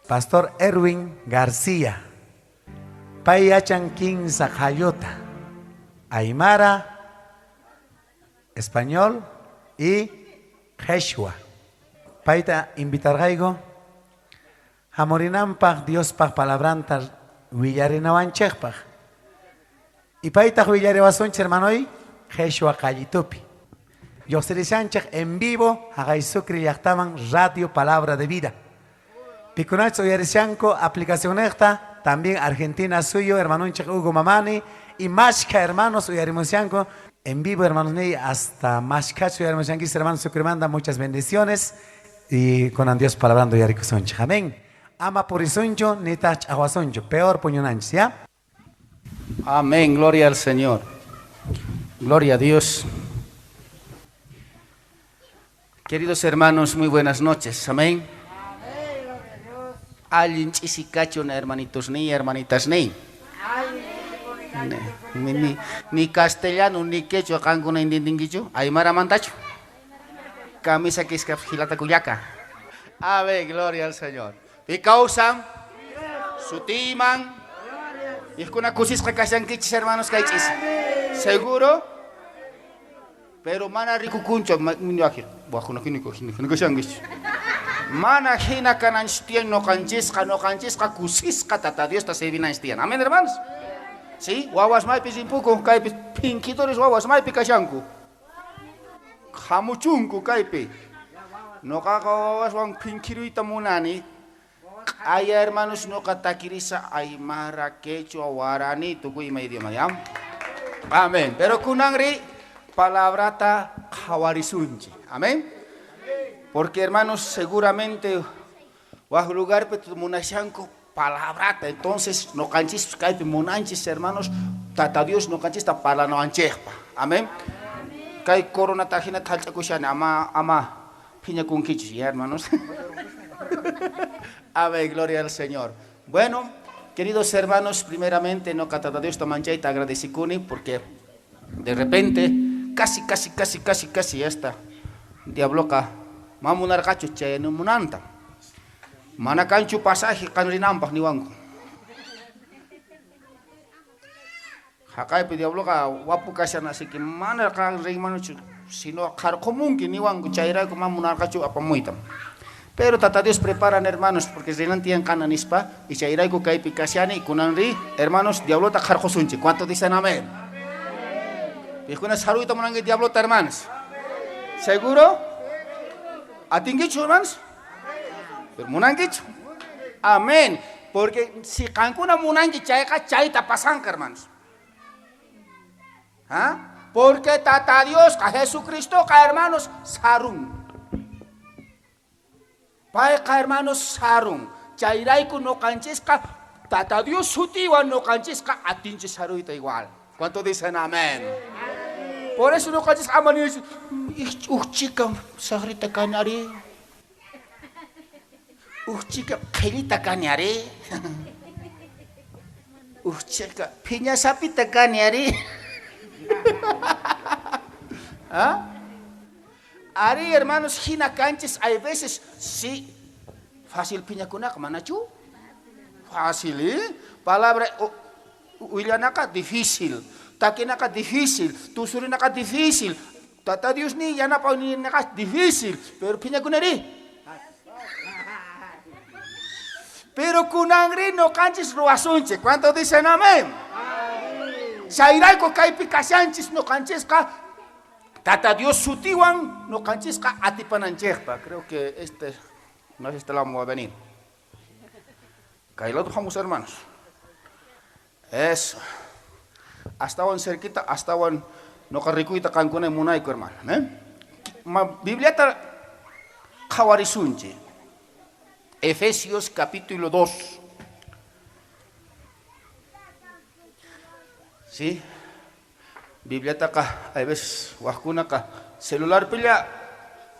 Pastor Erwin García. Pay yachan kinsa qalluta. Aymara, español y qheshwa. Payta invitarqayku hamurinanpaj Diospaj palabranta willarinawanchejpaj. Y paytaj willariwasunchej hermanoy qheshwa qallitupi. Llojsirishanchej en vivo jaqay Sucre llajtaman Radio Palabra de Vida. Pikunachus uyarishanku aplicacionnejta, también Argentina suyu hermanonchej Hugo Mamani y mashkha hermanos uyarimushanku en vivo, hermanos niy, hasta mashkhachus uyarimushankichis hermanos Sucremanta, muchas bendiciones y kunan Dios palabranta uyarikusunchej. Amén. Ama purisunchu nitaj ch'ajwasunchu, peor puñunanchis, ¿ya? Amén, gloria al Señor. Gloria a Dios. Queridos hermanos, muy buenas noches. Amén. Allin ch'isi kachun, hermanitos ni, hermanitas ni. Ni, ni, ni castellano ni quechua qankuna entiendenkichu? Aymaramantachu? Camisa kiska hilata kullaka. Amén, gloria al Señor. Pi kawsan? Sutiman. Ijkuna kusisqa kashankichis, hermanos, kay ch'isi. Seguro? Pero mana rikukunchu, mana hina kananchis tiyan noqanchisqa, noqanchisqa kusisqa Tata Diosta servinanchis tiyan. Amén, hermanos. Sí, wawas maypi rimpukun, kaypi phinkidores wawas maypi kashanku. Hamuchunku kaypi. Noqaqa wawaswan phinkiruyta munani. Q'aya hermanos, noqa takirisa aymara, quechua, guaraní, tukuy ima idioma, ya? Amén. Pero kunanri palabrata qhawarisunchik. Amén. Porque hermanos, seguramente waj lugarpi munashanku palabrata. Entonces, noqanchis kaypi munanchis, hermanos, Tata Dios noqanchista parlanawanchejpa. Amén. Kay coronata hina thallch'akushani, ama, ama phiñakunkichis, ya, hermanos. Amén, gloria al Señor. Bueno, queridos hermanos, primeramente, no, Tata Dios manchayta agradecikuni porque de repente, casi, casi, casi, casi, casi ya está. Diabloka, mamunarqachu chayanamunanta. Mana kanchu pasaje qanrinanpaj niwanku. Jaqaypi diabloqa wapu kashan, así que mana qan rinmanuchu, sino qarqumunki niwanku, chayrayku mamunarqachu apamuyta. Pero Tata Dios preparan, hermanos, porque rinan tiyan qana nispa, y chayrayku kaypi kashani, kunanri, hermanos, diablota qarqusunchik. ¿Cuántos dicen amén? Pijkuna saruyta munanki diablota, hermanos. ¿Seguro? ¿Atinkichu, hermanos? Pero munankichu. Amén. Porque si qankuna munanki chayqa, chayta pasanqa, hermanos. ¿Ah? Porque Tata Dios, a Jesucristo, ka hermanos, sarun. Payqa, hermanos, sarun. Chayrayku noqanchisqa, Tata Dios sutiwan noqanchisqa atinchis saruyta igual. ¿Cuánto dicen amén? Por eso noqanchisqa ama ni uj chica sagrita kanari. Uj chica qhellita kaniari. Uj chica phiñasapita kaniari. ¿Ah? Ari, hermanos, hina kanchis, hay veces, sí, fácil piñakunaqa, manachu? Fácil, ¿eh? Palabra, willanaka, difícil. Takinaka, difícil. Tusurinaka, difícil. Tata Dios ni, yanapa ni, naka, difícil. Pero piñakunari. Pero kunangri no kanchis ruasunche. ¿Cuántos dicen amén? Chayrayku kaypi kashanchis no kanchisqa, Tata Dios sutiwan no kanchisqa atipananchejpa. Creo que este, no sé si este la vamos a venir. Kay lado vamos, hermanos. Eso. Hasta wan cerquita, hasta wan no karrikuyta qankuna munayku, hermano. ¿Eh? Ma Bibliata qhawarisunchik. Efesios capítulo 2. ¿Sí? Bibliataqa, hay veces wajkunaqa celular pilla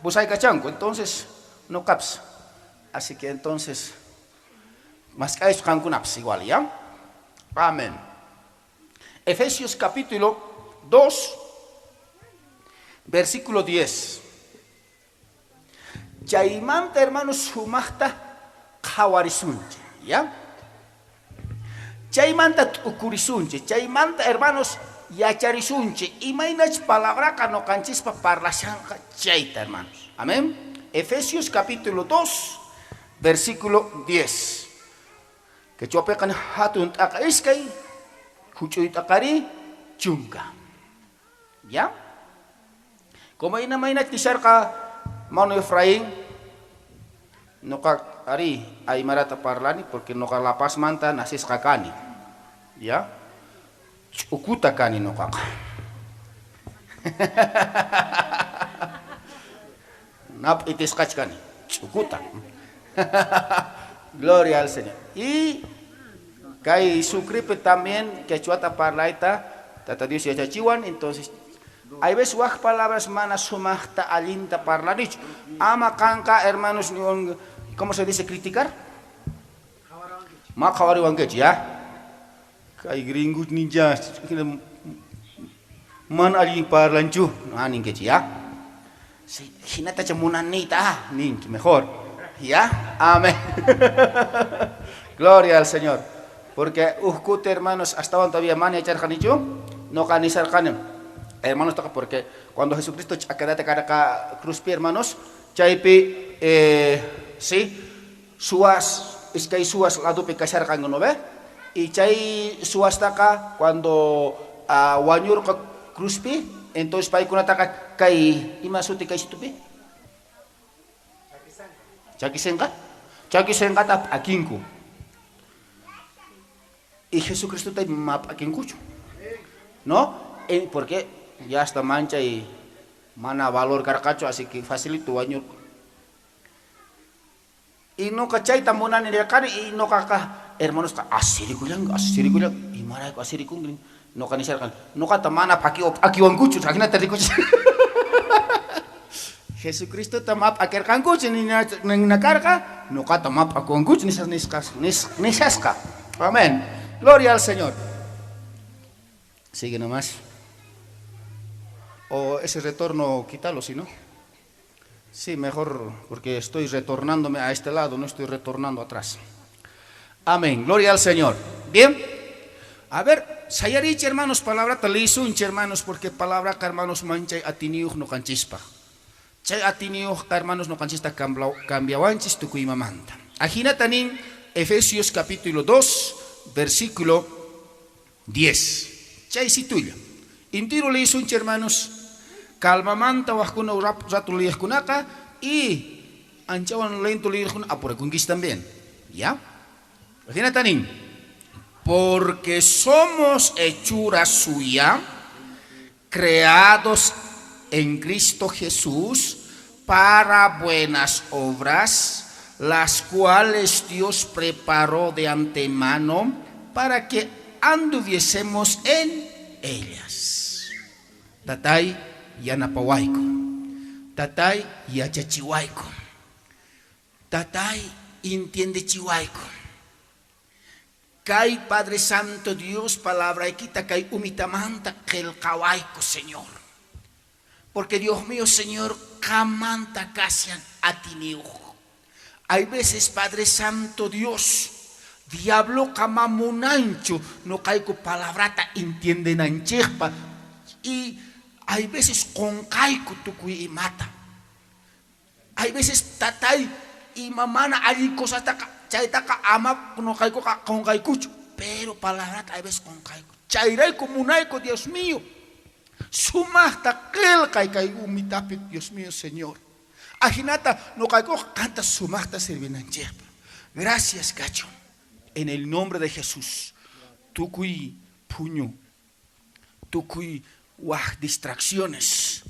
busay kachanku, entonces no caps. Así que entonces, más que eso qankunapas igual, ¿ya? Amén. Efesios capítulo 2, versículo 10. Chaymanta, hermanos, sumaqta Qhawarisunchej, ya? Chaymanta t'ukurisunchej, chaymanta hermanos yacharisunchej imaynach palabraqa noqanchispa parlashanqa chayta, hermanos. Amén. Efesios capítulo 2, versículo 10. Quechuapiqa hatun t'aqa iskay, huch'uy t'aqari chunka. ¿Ya? Como imaynach nisharqa mano Efraín, noqa ari aymarata parlani porque noqa La Pazmanta nacisqa kani. ¿Ya? Ch'ukuta kani noqaqa. Nap'itisqach kani, ch'ukuta. Gloria al Señor. Y kay Sucrepe también quechuata parlayta Tata Dios yachachiwan, entonces hay veces waj palabras mana sumaqta allinta parlanichu. Ama qanqa hermanos, ¿cómo se dice? Criticar? Ma qhawariwankichu, ya? Kay gringo ninja mana allin parlanchu, ah, ninkichu, ya? Sí, hinatacha munanita, ninki, mejor. ¿Ya? Amén. Gloria al Señor. Porque uhkute hermanos, hasta todavía mana yacharqanichu, noqa nisarqani. Hermanos, toca porque cuando Jesucristo ch'akadata karqa cruzpi, hermanos, chaypi, sí, suwas, iskay suwas ladopi kasharqanku, ¿no ve? Y chay suwastaqa cuando wañurqa cruzpi, entonces paykunataqa kay ima suti kay situpi? Chakisenqa. Chakisenqata p'akinku. Y Jesucristo ta ma p'akinkuchu. ¿No? Porque ya hasta mancha y mana valor karqachu, así que facilito wañurqa. Y noqa chayta munani nirqani, y noqaqa hermanosqa asirikullanku, asirikullanku, imarayku asirikunki? Noqa nisharqani, noqata mana p'akiwankuchu, ajinata rikuchi. Jesucristota ma p'akirqankuchu, nina karqa, noqata ma p'akiwankuchu nishasqa. Amén. Gloria al Señor. Sigue nomás. O ese retorno, quítalo, si no. Sí, mejor, porque estoy retornándome a este lado, no estoy retornando atrás. Amén. Gloria al Señor. Bien. A ver, sayarichi, hermanos, palabra talisunchi, hermanos, porque palabra, hermanos, manchay atiniyuj noqanchispaj. Chay atiniyuj, hermanos, noqanchista cambiawanchis tukuy imamanta. Ajinata nin Efesios capítulo 2, versículo 10. Chay situlla. Intiro lisunchi, hermanos. Calmamanta wajkuna rato liyajkunaka y anchawan lento liyajkuna apurakunkis también. ¿Ya? Ajinata nin. Porque somos hechura suya, creados en Cristo Jesús para buenas obras, las cuales Dios preparó de antemano para que anduviésemos en ellas. Tatay yanapawayku. Tatay yachachiwayku. Tatay entiendechiwayku. Kay Padre Santo Dios palabraykita kay umitamanta qillqawayku, Señor. Porque Dios mío, Señor, qamanta kashan atiniyuj. Hay veces, Padre Santo Dios, diablo qamamunanchu noqayku palabrata entiendenanchejpa y hay veces qonqayku tukuy imata. Hay veces tatay ima mana allin cosataqa chaytaqa ama noqaykuqa qonqaykuchu, pero palabrata hay veces qonqayku. Chayrayku munayku, Dios mío, sumaqta qillqay kay umitapi, Dios mío, Señor. Ajinata noqaykuqa qanta sumaqta sirvinanchejpa. Gracias, cacho. En el nombre de Jesús, tukuy puñu, tukuy waj distracciones,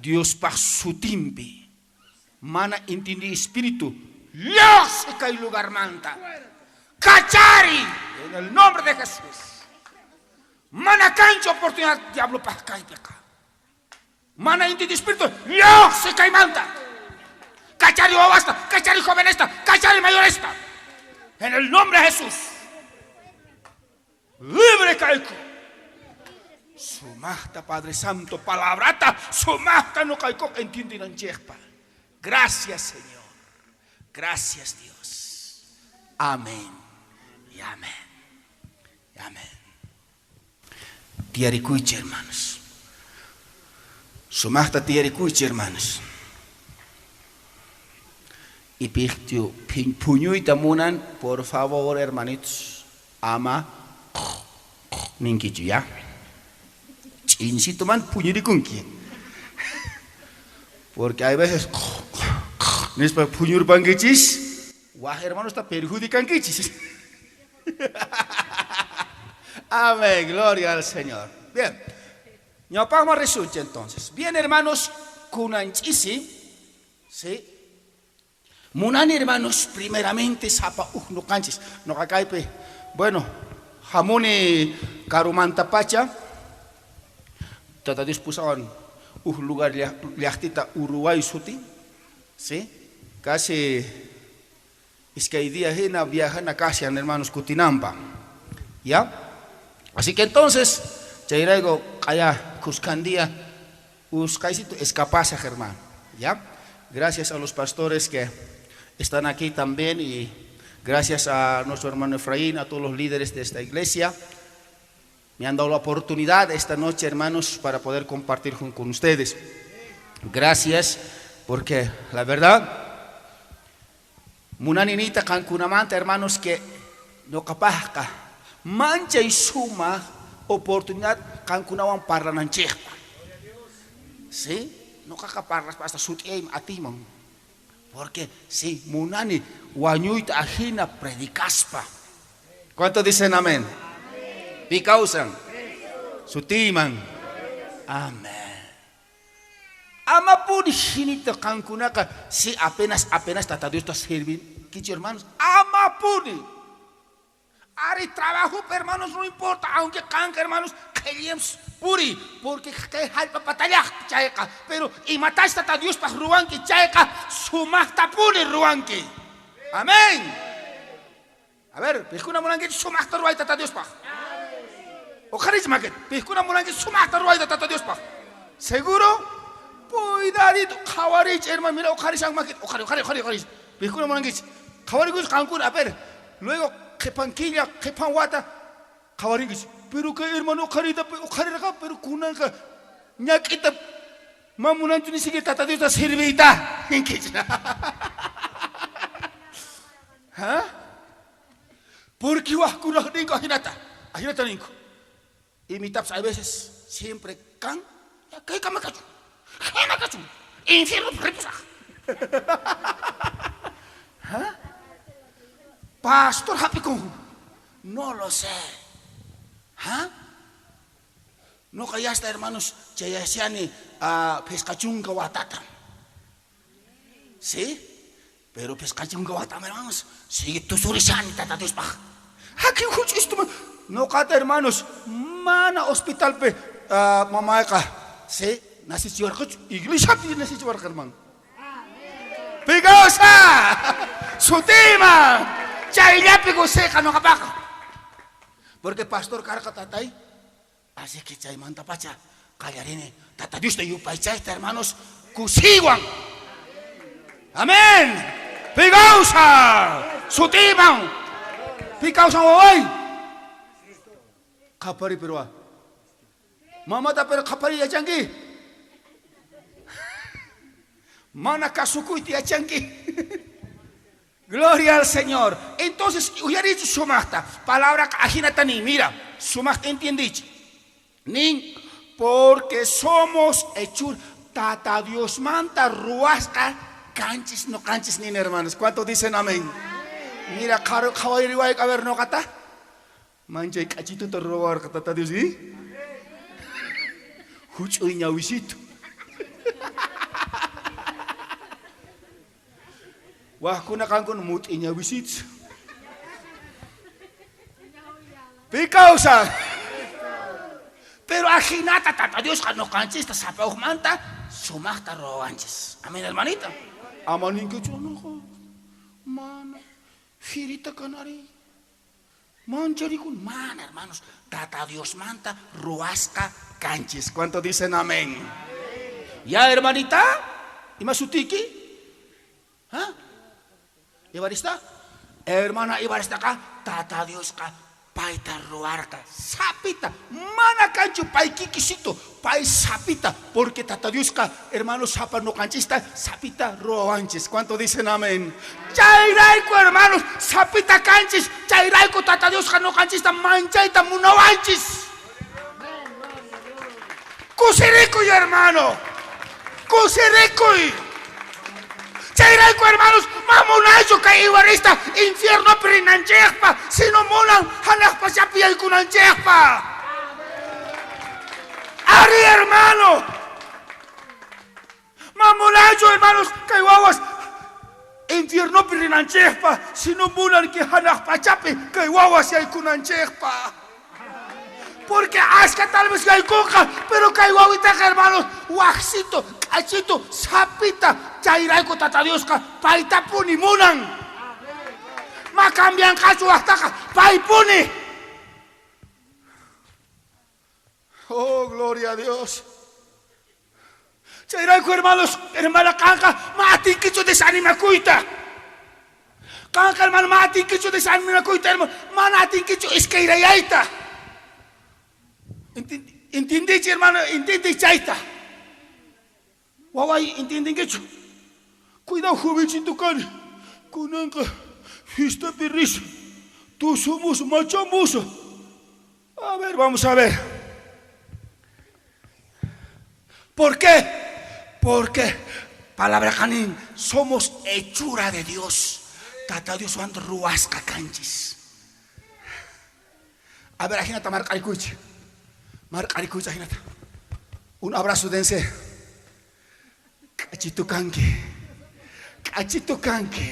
Dios paj sutimpi, mana intindi espíritu, Dios kay lugar manta. Cachari, en el nombre de Jesús. Mana cancho oportunidad, diablo paj kaypiqa. Mana intindi espíritu, Dios kay manta. Cachari wawasta, cachari jovenesta, cachari mayoresta. En el nombre de Jesús. Libre kayku. Sumaqta Padre Santo, palabrata, sumaqta no kaykuq entiendinanchejpa. Gracias, Señor. Gracias, Dios. Amén. Y amén. Y amén. Tiyarikuychej, hermanos. Sumajta tiyarikuychej, hermanos. Y pichus puñuyta munan, por favor, hermanitos, ama ninkichu, ya. Ch'insituman puñurikunki. Porque hay veces nispa puñurpankichis, waj hermanosta perjudicankichis. Amén, gloria al Señor. Bien, ñawpajman risunchej entonces. Bien, hermanos, kunan ch'isi, ¿sí? Munani, hermanos, primeramente sapa uj noqanchis. Noqa kaypi, bueno, jamuni karumantapacha. Tata Dios pusawan uj lugar llajtita Uruguay suti, ¿sí? Casi iskay día hina viajana casi, hermanos, kutinampa. ¿Ya? Así que entonces, chayrayku q'aya khuskan día usqaysito escapasa, hermano. ¿Ya? Gracias a los pastores que están aquí también y gracias a nuestro hermano Efraín, a todos los líderes de esta iglesia. Me han dado la oportunidad esta noche, hermanos, para poder compartir junto con ustedes. Gracias, porque la verdad, munani niyta qankunamanta, hermanos, que noqapajqa manchay sumaj oportunidad qankunawan parlananchejpa. ¿Sí? Noqaqa parlaspa hasta sut'iyayman atiyman. Porque sí, munani wañuyta ajina predicaspa. ¿Cuántos dicen amén? Pi kawsan? Sutiyman. Amén. Amapuni jinita qankunaqa, si apenas, apenas Tata Diosta sirvinkichej, hermanos. Amapuni. Ari trabajo, hermanos, no importa, aunque qanqa, hermanos, qhelliems puri, porque kay jallp'a patallaj chayqa, pero imatachus Tata Diospaj ruwanki chayqa, sumajtapuni ruwanki. Amén. A ver, pijkuna munankichej sumajta ruwayta Tata Diospaj. Oqharich maquet, pijkuna munankichej sumajta ruwayta Tata Diospaj. Seguro? Cuidadito, qhawarich, hermano, mira, oqharishan maquet, oqhari, oqhari, oqhari, oqhari. Pijkuna munankichej. Qhawarikuychej qankuna, a ver, luego qhipan killa, qhipan wata, qhawarinkichej. Pero kay hermano oqharita, oqharirqa, pero kunanqa ñak'ita ma munanchu ni siquiera Tata Diosta sirviyta. Ninkichej. ¿Ah? Porque wajkunaj ninku ajinata, ajinata ninku. Y mi taps a veces siempre kan, ya kay kama kachun, jina kachun, infierno ripusaj. ¿Ah? Pastor japikun, no lo sé. ¿Ah? No ya está, hermanos, chayasiani a pescachunga watata. ¿Sí? Pero pescachunga watata, hermanos, sigue tusurishani tata Dios paj. Aquí jucho esto, no cata, hermanos, mana hospital pe, mamaeka, ¿sí? Nací chivarcocho, iglesia pi nací chivarca, hermano. Pigosa, sutima, chayllapi goseja no capaja. Porque pastor carga tatay, así que chaymanta pacha, callarini, tata Dios te yupaychayta, hermanos, kusiwan. Amén. Pigosa, sutima, picausa hoy. Kapari pero mamata pero kapari yachanki. Mana kasukuyta yachanki. Gloria al Señor. Entonces, uyarichu sumajta. Palabra ajinata ni, mira, sumajta entiendich. Nin, porque somos hechur tata Dios manta ruasca canchis no canchis nin, hermanos. ¿Cuántos dicen amén? Mira, qhawayriway, a ver, no kata. Manchay k'achituta ruwarqa tata Dios, ¿sí? Huch'uy ñawisito. Wajkuna qankuna mut'i ñawisitos. Pi kawsan? Pero ajinata tata Diosqa noqanchista sapa ujmanta sumajta ruwanchis. Amén, hermanita. Ama ninkichu noqa. Mana firita kanari. Mancharikun mana, hermanos. Tata Diosmanta ruwasqa kanchis. ¿Cuánto dicen amén? Ya, hermanita. ¿Ima sutiki? ¿Ah? Evarista? Hermana Ibaristaqa Tata Diosqa payta ruwarqa sapita, mana kanchu pay kikisito, pay sapita, porque Tata Diosqa, hermano, sapa noqanchista sapita ruwawanchis. ¿Cuánto dicen amén? Chayrayku, hermanos, sapita kanchis, chayrayku Tata Diosqa noqanchista manchayta munawanchis. Kusirikuy, hermano, kusirikuy. Chayrayku, hermanos, mamunaychu kay Ibarista infiernopi rinanchejpa, sino munan hanaq pachapi yaykunanchejpa. Ari, hermano, mamunaychu, hermanos, kay wawas infiernopi rinanchejpa, sino munan que hanaq pachapi kay wawas yaykunanchejpa. Porque ashka tal vez yaykunqa, pero kay wawitaqa, hermanos, wajsito, k'achito, sapita, chayrayku Tata Diosqa paytapuni munan. Ma cambianqachu wajtaqa, paypuni. Oh, gloria a Dios. Chayrayku, hermanos, hermana qanqa, ma atinkichu desanimakuyta. Qanqa, hermano, ma atinkichu desanimakuyta, hermano, mana atinkichu iskayrayayta. Entendichi, hermano, entendi chayta. Waway, entendinkichu? Cuidado, jovencito kani. Kunanqa fiestapi risa. Tusumusa, machamusa. A ver, vamos a ver. ¿Por qué? Porque, palabra kanin, somos hechura de Dios. Tata Dios wan ruwasqa kanchis. A ver, ajinata marq'arikuychik. Marq'arikuychik ajinata. Un abrazo dense. K'achitu kanki. K'achitu kanki.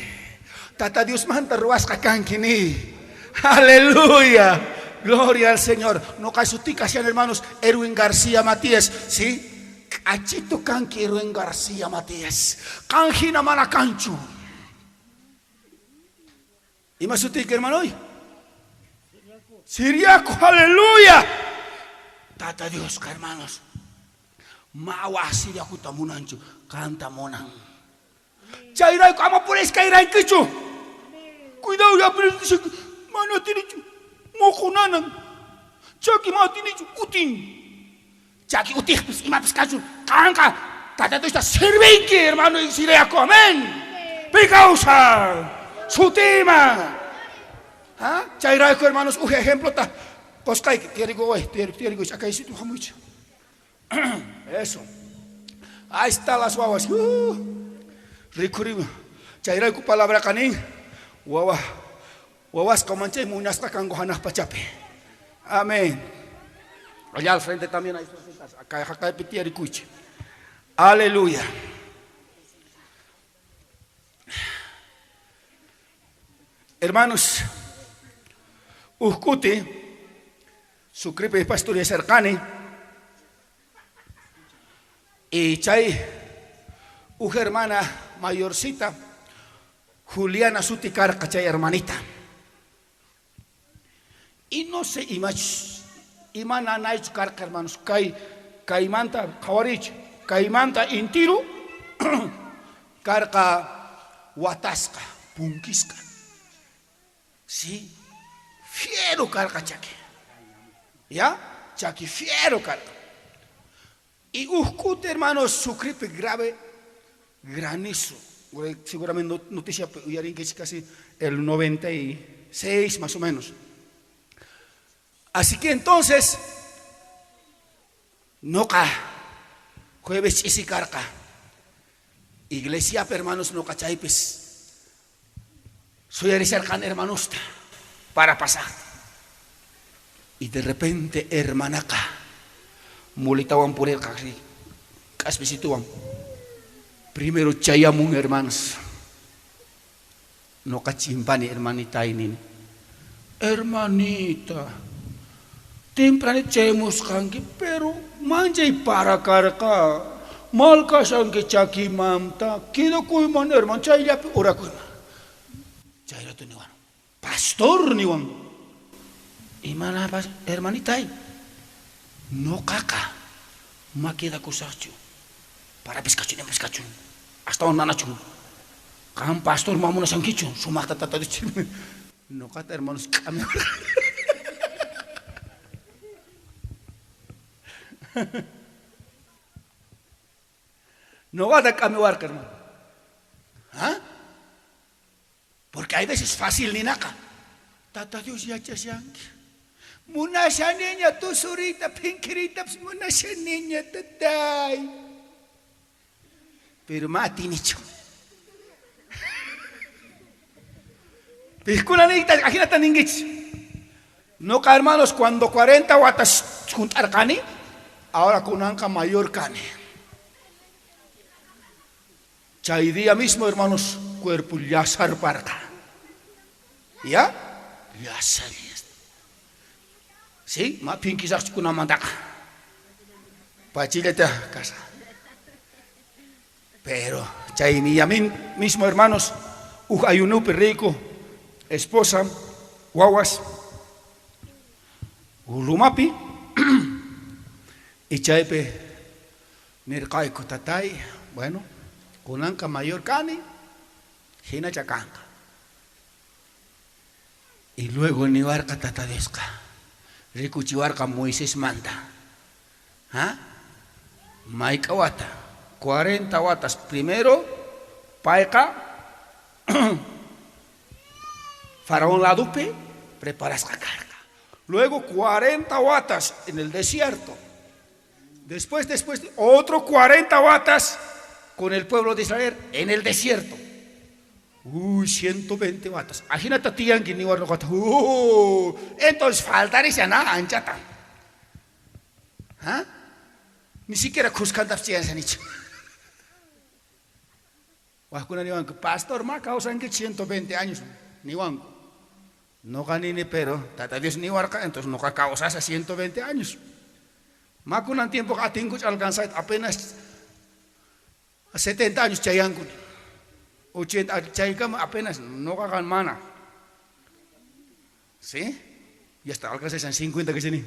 Tata Dios manta ruwasqa kanki ni. Aleluya. Gloria al Señor. No kasutika sean hermanos Erwin García Matías, ¿sí? K'achitu kanki Erwin García Matías. Kanjina mana kanchu. Ima sutika hermano hoy? Siriaco, aleluya. Tata Dios, hermanos. Mawa siriakuta munanchu, kanta munan. Chayrayku ama purisqayraykichu. Cuidado, ya aprendiste. Mana tinichu, mojo nanan. Chaki ma tinichu, utin. Chaki utijpis, imapis kachu, kanka. Tata Dios sirvinki, hermano, y siriaco, amén. Picausa, sutima. ¿Ah? Chayrayku, hermanos, un ejemplo ta. Coscay, tiene güey, tiene acá hay sitio, jamuich. Eso. Ahí están las guaguas. Ricurima. Chayrayku palabra kanin. Guagua. Guaguas comanche munasca kango hanaj pachape. Amén. Allá al frente también hay acá acá pitiaricuche. Aleluya. Hermanos, Uscuti, su cripe pastoria cercani, y chay, uj hermana mayorcita, Juliana Suticarca, chay hermanita. Y no sé, imana naich carca, hermanos, kay, kaymanta, kawarich, kaymanta intiru, carca huatasca, punkisca. Sí, fiero carca chaki. ¿Ya? Chaki fiero carca. Y uscute, hermanos, su gripe grave, granizo. Seguramente noticia, casi el 96 más o menos. Así que entonces, noca, jueves isi carca. Iglesia, hermanos, no cachaipes. Soy cercano, hermanos, para pasar. Y de repente, hermanaca, mulitawan por el casi, caspisituan. Primero chayamun, hermanos. No cachimpani, hermanita, y nini. Hermanita, temprano chayamus kanki, pero mancha y para carca. Mal kasanki chaki mamta, quedo kuyman, hermano, chayllapi ora kuyman. Chayrato niwan, pastor niwan. Imana hermanita, no caca, ma queda kusachu. Para pescachun, pescachun, hasta un nanachun. Qan pastor ma munashankichu, sumajta Tata Dios noqata hermanos k'amiwarqa. Noqata k'amiwarqa, hermano. ¿Ah? Porque hay veces fácil ninaqa. Tata Dios yachashanki. Munashaniña tusuriyta, phinkiriytapis munashaniña, tatay. Pero ma atinichu. Pijkuna niyta, ajinata ninkichis. Noqa, hermanos, cuando 40 watas junt'arqani, ahora kunanqa mayor kani. Chay día mismo, hermanos, cuerpo llasarparqa. ¿Ya? Llasa. ¿Sí? Ma phinkisaqchu kunamantaqa. Pachillata kasqa. Pero chay día mismo, hermanos, uj ayunupi riyku, esposa, wawas, lumapi, y chaypi nirqayku, tatay, bueno, kunanqa mayor kani, hinacha kanqa. Y luego niwarqa Tata Diosqa, rikuchiwarqa Moisesmanta. ¿Ah? Mayk'a wata, 40 watas primero payqa faraón ladopi preparasqa karqa. Luego 40 watas en el desierto. Después otro 40 watas con el pueblo de Israel en el desierto. Uy, 120 watas. Ajinata tiyanki niwarqa. Entonces faltarisha na anchata. ¿Ah? Ni siquiera khuskantapis chayashanichu. Wajkuna niwanku, pastor, ma kawsanki 120 años. Niwanku. Noqa nini, pero Tata Dios niwarqa, entonces noqa kawsasha 120 años. Ma kunan tiempo atinkuch alcanzar apenas 70 años chayanku. 80 chaykama apenas noqa mana. ¿Sí? Y hasta alcanzan 50 que se ni.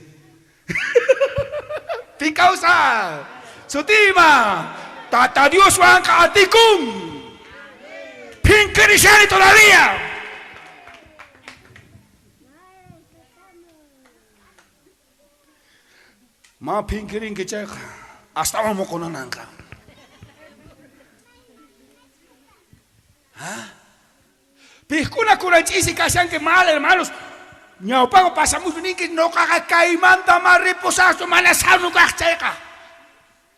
Pi kawsan. Sutima. Tata Dios wanka atikun. Phinkirishani todavía. Ma phinkirinki chayqa astawan moqonananqa. ¿Ah? Pijkuna kuranch'isi kashanki mal, hermanos. Ñawpaqa pasamushpa ninki noqaqa kaymanta ma ripusaqchu mana sano kaq chayqa.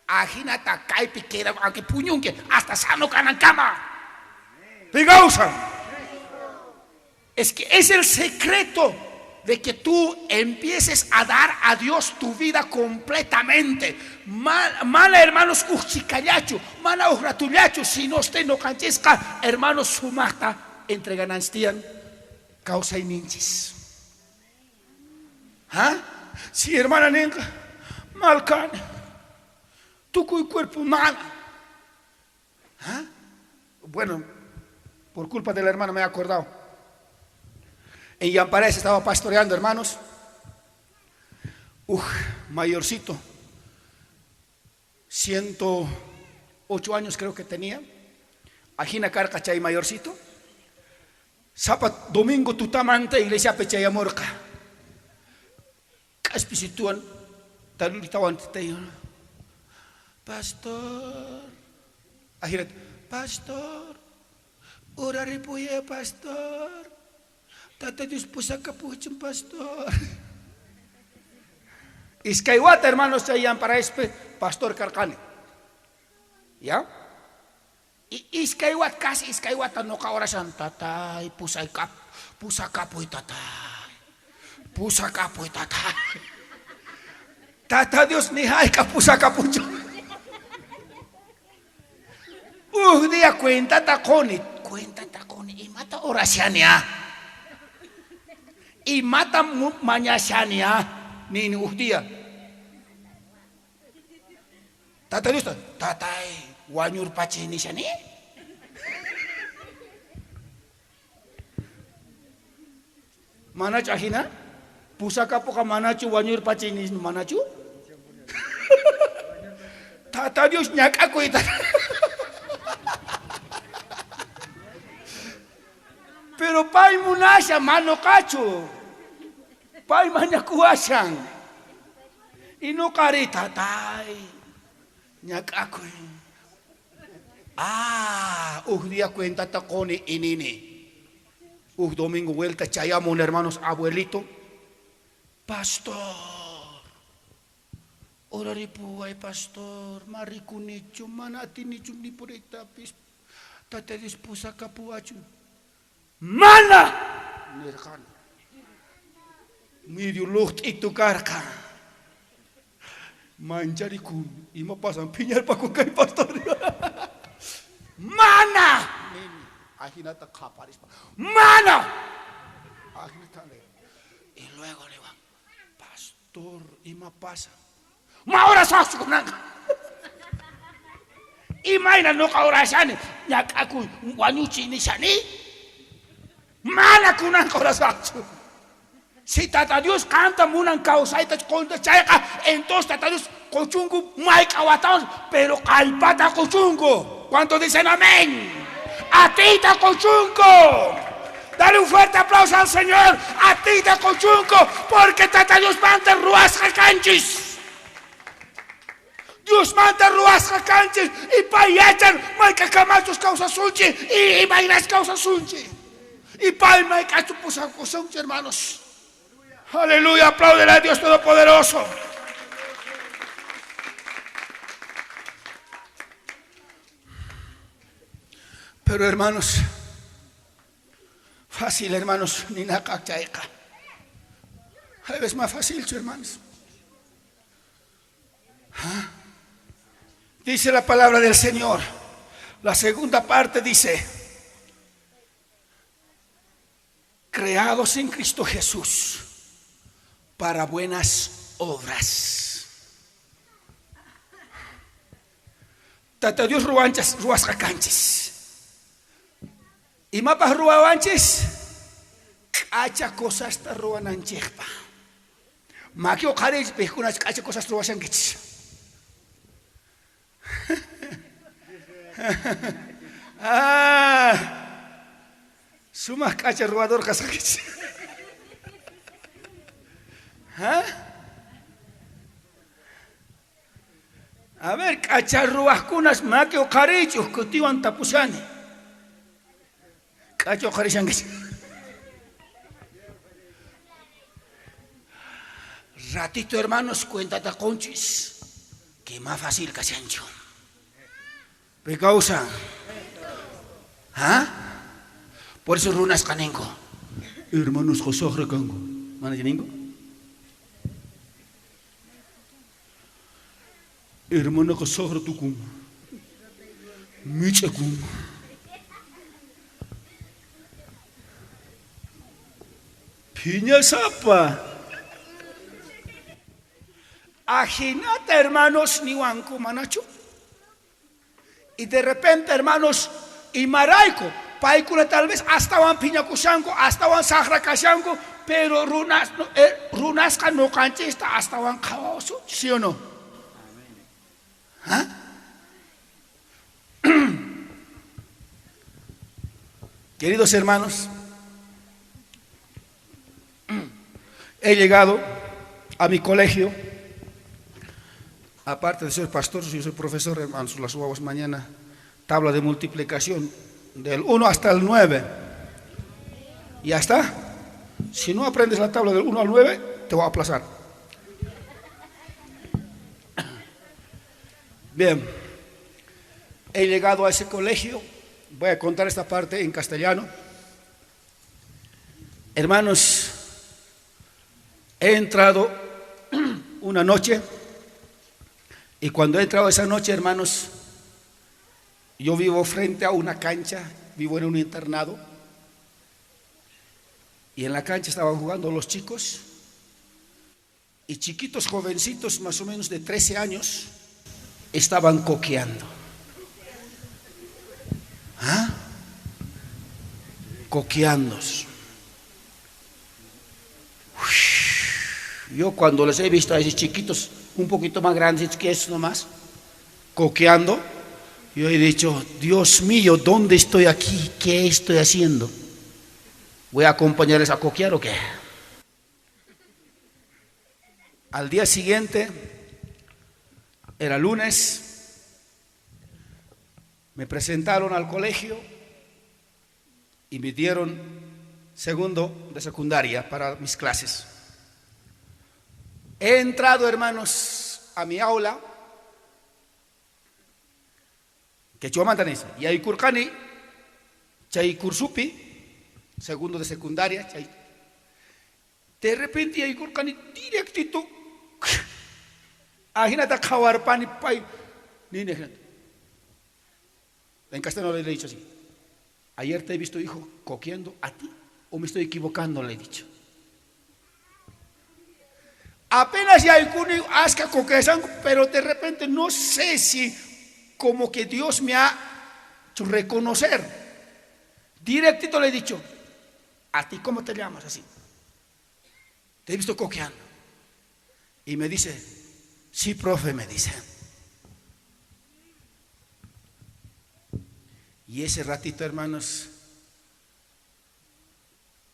Ajinata kaypi queda aunque puñunki hasta sano kanankama. Pi kawsan. Es que es el secreto de que tú empieces a dar a Dios tu vida completamente. Mana hermanos uj chhikallachu, mana uj ratullachu, sino usted noqanchisqa, hermanos sumajta entregananstian kawsayninchis. ¿Ah? Si hermana ninqa, mal kani, tukuy cuerpo mal. ¿Ah? Bueno, por culpa de la hermana me he acordado. En Yamparáez estaba pastoreando, hermanos. Uj, mayorcito, 108 años creo que tenía. Ajina karqa chay mayorcito. Sapa domingo tutamanta iglesia chayamurqa. K'aspisituwan talulitawan tayo. Pastor. Ajirat, pastor. Oraripuye, pastor. Tata Dios pusakapuchun, pastor. Iskay wata, hermanos, chay Yamparaespi pastor karqani. ¿Ya? Y iskay wata, casi iskay wata noqa orashan, tatay, pusakapuy, tatay. Pusakapuy, tatay. Tata Dios ni hayk'aq pusakapuchu. Uj día cuentata quni, cuentata quni, imata orashani, ah? Imata mañashani, ah? Nini uj día. Tata Dios, tatay, wañurpachi nishani. Manachu ajina? Pusakapuqa manachu wañurpachi nish manachu? Tata Dios ñak'akuyta. Pay munashan, ma noqachu. Pay mañakuwashan. Y noqari tatay, ñak'akuy. Ah, uj día cuentata qoni inini. Uj domingo vuelta chayamun, hermanos, abuelito. Pastor, oraripuway, pastor, ma rikunichu, mana atinichu ni puriytapis. Tata Dios pusakapuwachun. Mana! Nirqani. Medio luqt'itu karqa. Mancharikun, ima pasan phiñarpakun kay pastor. Mana! Nini, ajinata qaparispa. Mana! Ajinata Y luego niwan, pastor, ima pasa? Ma orasaqchu kunanqa. Imayna noqa orashani, ñak'akuy wañuchiy nishani? Mana kunanqa orasaqchu. Si Tata Dios qamta munan kawsayta qonta chayqa, entonces Tata Dios qochunku mayk'a watawan, pero kallpata qochunku. ¿Cuántos dicen amén? Atiyta qochunku. Dale un fuerte aplauso al Señor. Atiyta qochunku, porque Tata Dios manta ruwasqa kanchis. Dios manta ruwasqa kanchis y pay yachan mayk'a kamachus kawsasunchis y imaynas kawsasunchis. Y pay mayk'achu pusakusunchis, hermanos. Aleluya, apláudele a Dios Todopoderoso. Pero hermanos, fácil, hermanos, ninaqa chayqa. A veces más fácil, hermanos. ¿Ah? Dice la palabra del Señor. La segunda parte dice, creados en Cristo Jesús para buenas obras. Tata Dios ruwanchas, ruwasqa kanchis. Imapaj ruwawanchis? K'acha cosasta ruwananchejpa. Maki uqhariychis, pejkunach k'acha cosasta ruwashankichis. Ah, sumaj k'acha ruwador kasqankichis. ¿Ah? A ver, k'acha ruwajkunas maki uqhariychis, uj kutiwan tapushani. K'acha uqharishankichis. Ratito, hermanos, cuentata qonchis que más fácil kashanchu. Pi kawsan. ¿Ah? Por eso runasqa ninku. Hermanosqa saqra kanku. Mana ninku? Hermanaqa saqra tukun. Mich'akun. Phiñasapa. Ajinata, hermanos, niwanku manachu. Y de repente, hermanos, imarayku, paykuna tal vez astawan phiñakushanku, astawan saqra kashanku, pero runas, runasqa noqanchista astawan qhawawasunchis, ¿sí o no? ¿Ah? Queridos hermanos, he llegado a mi colegio. Aparte de ser pastor, yo soy profesor, hermanos, las guaguas mañana, tabla de multiplicación del 1 hasta el 9. ¿Ya está? Si no aprendes la tabla del 1 al 9, te voy a aplazar. Bien, he llegado a ese colegio. Voy a contar esta parte en castellano. Hermanos, he entrado una noche y cuando he entrado esa noche, hermanos, yo vivo frente a una cancha, vivo en un internado y en la cancha estaban jugando los chicos y chiquitos jovencitos, más o menos de 13 años, estaban coqueando. ¿Ah? Coqueando. Yo cuando les he visto a esos chiquitos, un poquito más grandes que eso nomás, coqueando, yo he dicho, Dios mío, ¿dónde estoy aquí? ¿Qué estoy haciendo? ¿Voy a acompañarles a coquear o qué? Al día siguiente, era lunes, me presentaron al colegio y me dieron segundo de secundaria para mis clases. He entrado, hermanos, a mi aula, quechua y ahí curcani, chay cursupi, segundo de secundaria, chay. De repente ahí curcani directito, ajinata qhawarpani pay, nini ajinata. En castellano le he dicho así: ayer te he visto, hijo, coqueando a ti, o me estoy equivocando, le he dicho. Apenas ya hay asca coquesan, pero de repente no sé si como que Dios me ha hecho reconocer. Directito le he dicho: a ti, ¿cómo te llamas así? Te he visto coqueando. Y me dice: sí, profe, me dice. Y ese ratito, hermanos,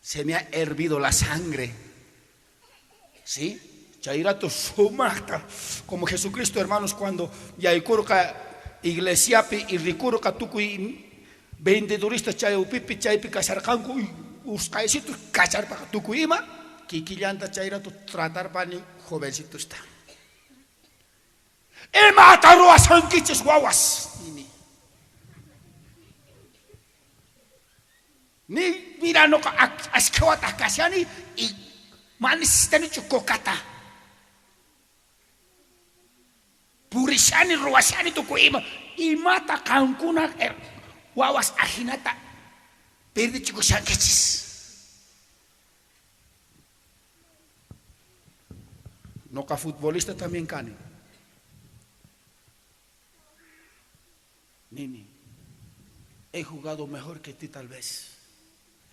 se me ha hervido la sangre. ¿Sí? Chairato sumata, como Jesucristo, hermanos, cuando yaykurqa iglesiapi y rikurqa tukuy vendedorista chayupipi chaypi kasharqanku usqaysitu kacharpaqa tukuy ima kikillanta chayrato tratarpani jovencitusta. Imata ruwasankichis wawas nini. Ni mira noqa ashkhawata kashani y ma necesitanichu cocata. Purishani ruwashani tukuy ima imata qankuna wawas ajinata perdichikushankichis. Noqa futbolista también kani. Nini, he jugado mejor que ti tal vez.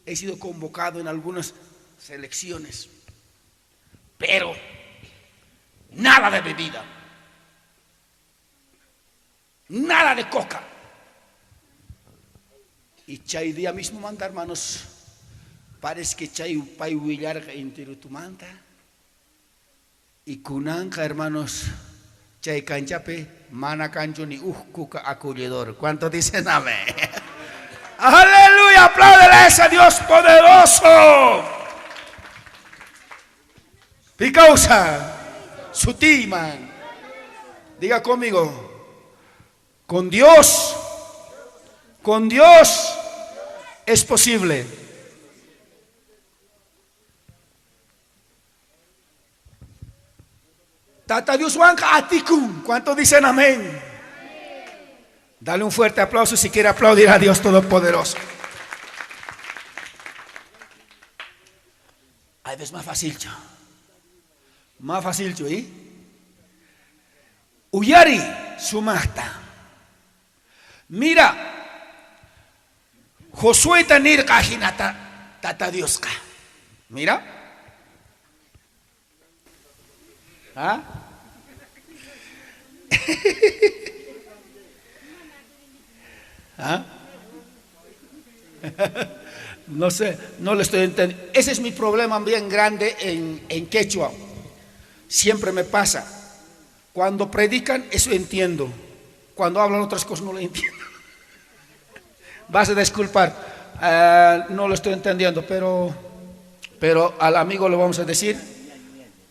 He sido convocado en algunas selecciones, pero nada de bebida, nada de coca. Y chay día mismo manda, hermanos, parece que chay pay willarga entero tu manta. Y kunanka, hermanos, chay canchape, mana cancho ni uhkuka aculledor. ¿Cuántos dicen amén? Aleluya, apláudele a ese Dios poderoso. Picausa, sutiman. Diga conmigo, con Dios es posible. Tata Dios wanka atikun. ¿Cuántos dicen amén? Dale un fuerte aplauso si quiere aplaudir a Dios Todopoderoso. Hay veces más fácil, yo. Más fácil, yo, ¿eh? Uyari sumata. Mira, Josué tanirqa jinata tata Diosqa. Mira. ¿Ah? ¿Ah? No sé, no lo estoy entendiendo. Ese es mi problema bien grande en quechua. Siempre me pasa. Cuando predican, eso entiendo. Cuando hablan otras cosas, no lo entiendo. Vas a disculpar, no lo estoy entendiendo, pero al amigo le vamos a decir,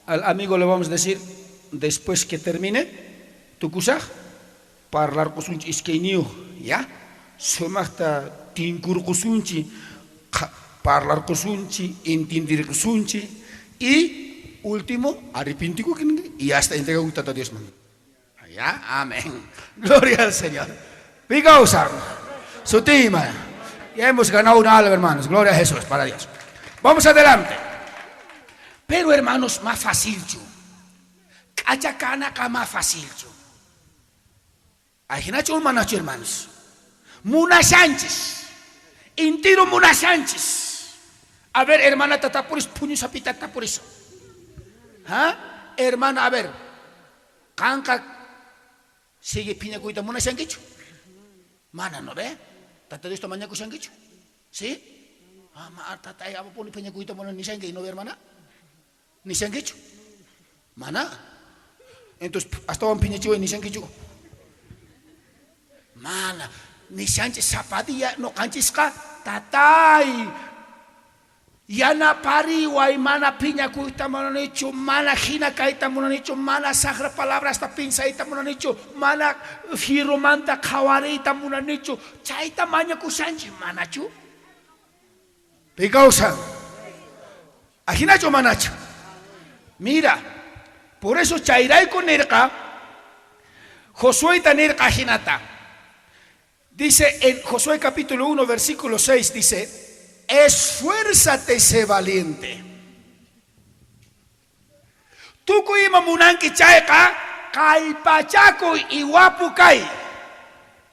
al amigo le vamos a decir, después que termine, tukusaj, parlarqusunchi iskayniyu, ya, sumaqta tinkurqusunchi, parlarqusunchi, entendirqusunchi, y último, arrepintiku y hasta entrega un tata Dios man. Ya, amén. Gloria al Señor. Picausa. Sutima. Ya hemos ganado una alma, hermanos. Gloria a Jesús, para Dios. Vamos adelante. Pero, hermanos, más fácil yo. Kachakana más fácil yo. Ajinacho un manacho, hermanos. Muna Sánchez. Intiro Muna Sánchez. A ver, hermana, tatapuris, puño sapita, tapuris. ¿Ah? Hermana, a ver. Kanka sigue piña cuita muna sanguicho. Mana, ¿no ve? Tata Dios tamaña kusanguicho. ¿Sí? Ama tatay amapuni phiñakuyta munani nishanki, ¿no, hermana? Nishankichu? Mana. Entonces, astawan phiñachiway nishankichu? Mana. Nishanchis sapatilla noqanchisqa tatay. Yanapariway mana phiñakuyta munanichu, mana hina kayta munanichu, mana sajra palabrasta pinsayta munanichu, mana fierromanta qhawariyta munanichu. Chayta mañakushanchis, manachu? Pi kawsan. Ajinachu manachu? Mira, por eso chayrayku nirqa, Josueta nirqa ajinata. Dice en Josué capítulo 1, versículo 6, dice: esfuérzate, sé valiente. Tukuy ima munanki chayqa, kallpachakuy y wapu kay.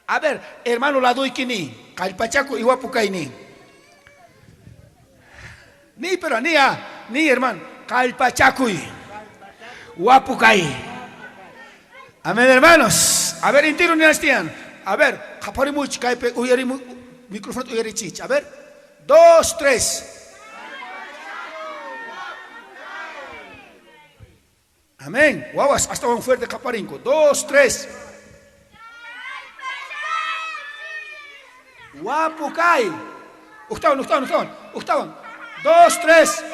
A ver, hermano ladoyki ni, kallpachakuy y wapu kay ni. Ni, pero ni, ah, ni hermano, kallpachakuy, wapu kay. Amén, hermanos. A ver, intiro ni astian. A ver, qhaparimuch kaypi uyarimu micrófono uyarichich. A ver, 2, 3. Amén. Wawas, hasta un fuerte qaparinko. 2, 3. Wapu kay. Ujtawan, ujtawan, ujtawan, ujtawan. 2, 3.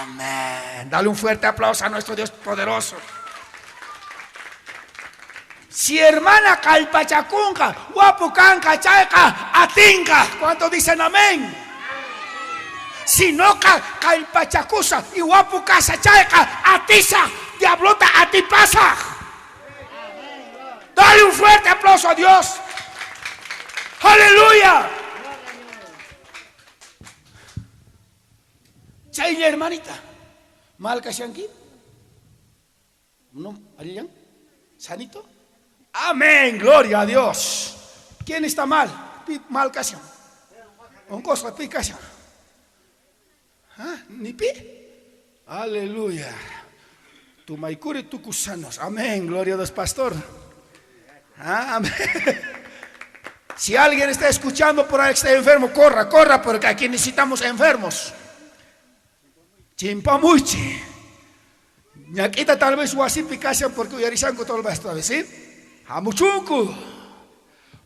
Amén. Dale un fuerte aplauso a nuestro Dios poderoso. Si hermana kallpachacunqa, wapu kanqa, chayqa, atinqa. ¿Cuántos dicen amén? Si no kallpachakusa y wapu kasa chayqa, atisa, diablota atipasa. Dale un fuerte aplauso a Dios. Aleluya. Chaylla hermanita, mal kashanki? No, ¿alillan? ¿Sanito? Amén, gloria a Dios. ¿Quién está mal? Pi mal kashan. Onkosa pi kashan. ¿Ah? ¿Ni pi? Aleluya. Tumaikuri tukusanos. Amén, gloria a Dios, pastor. ¿Ah? Amén. Si alguien está escuchando por ahí que está enfermo, corra, corra, porque aquí necesitamos enfermos. Chimpamuchi. Ñaquita tal vez wasipi kashan porque uyarishanku todo el resto, ¿sí? Hamuchunku.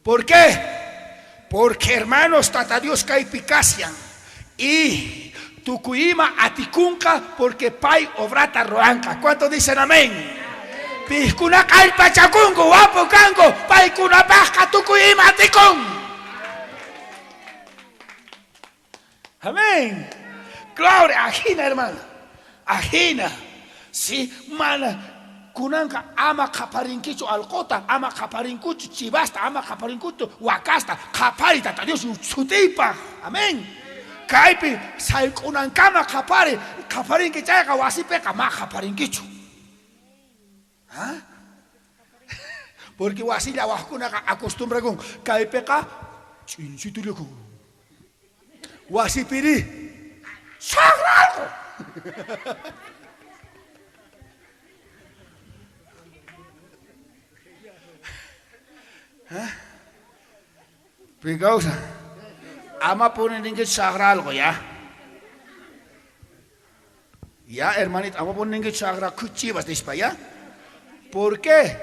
¿Por qué? Porque hermanos, tata Dios kaypi kashan. Y tukuyima atikunka porque pay obrata ruanka. ¿Cuántos dicen amén? Pijkuna kallpachakunku, wapu kanku, paykunapajqa tukuyima atikun. Amén. Gloria, ajina hermano, ajina. Sí, mana, kunanka ama qhaparinkichu alqota, ama qhaparinkuchu chivasta, ama qhaparinkuchu wakasta, qhapari tata Dios sutiypaj. Amén. Kaypi sayk'unankama qhapari, qhaparinki chayqa wasipiqa ma qhaparinkichu. ¿Ah? Porque wasilla wajkunaqa acostumbrakun kaypiqa ch'insitulakun. Wasipiri saqra alqo. ¿Ah? Picausa. Ama pone ningué sagra algo ya. Ya, hermanito, ama pone ningué sagra kuchivas dispa ya. ¿Por qué?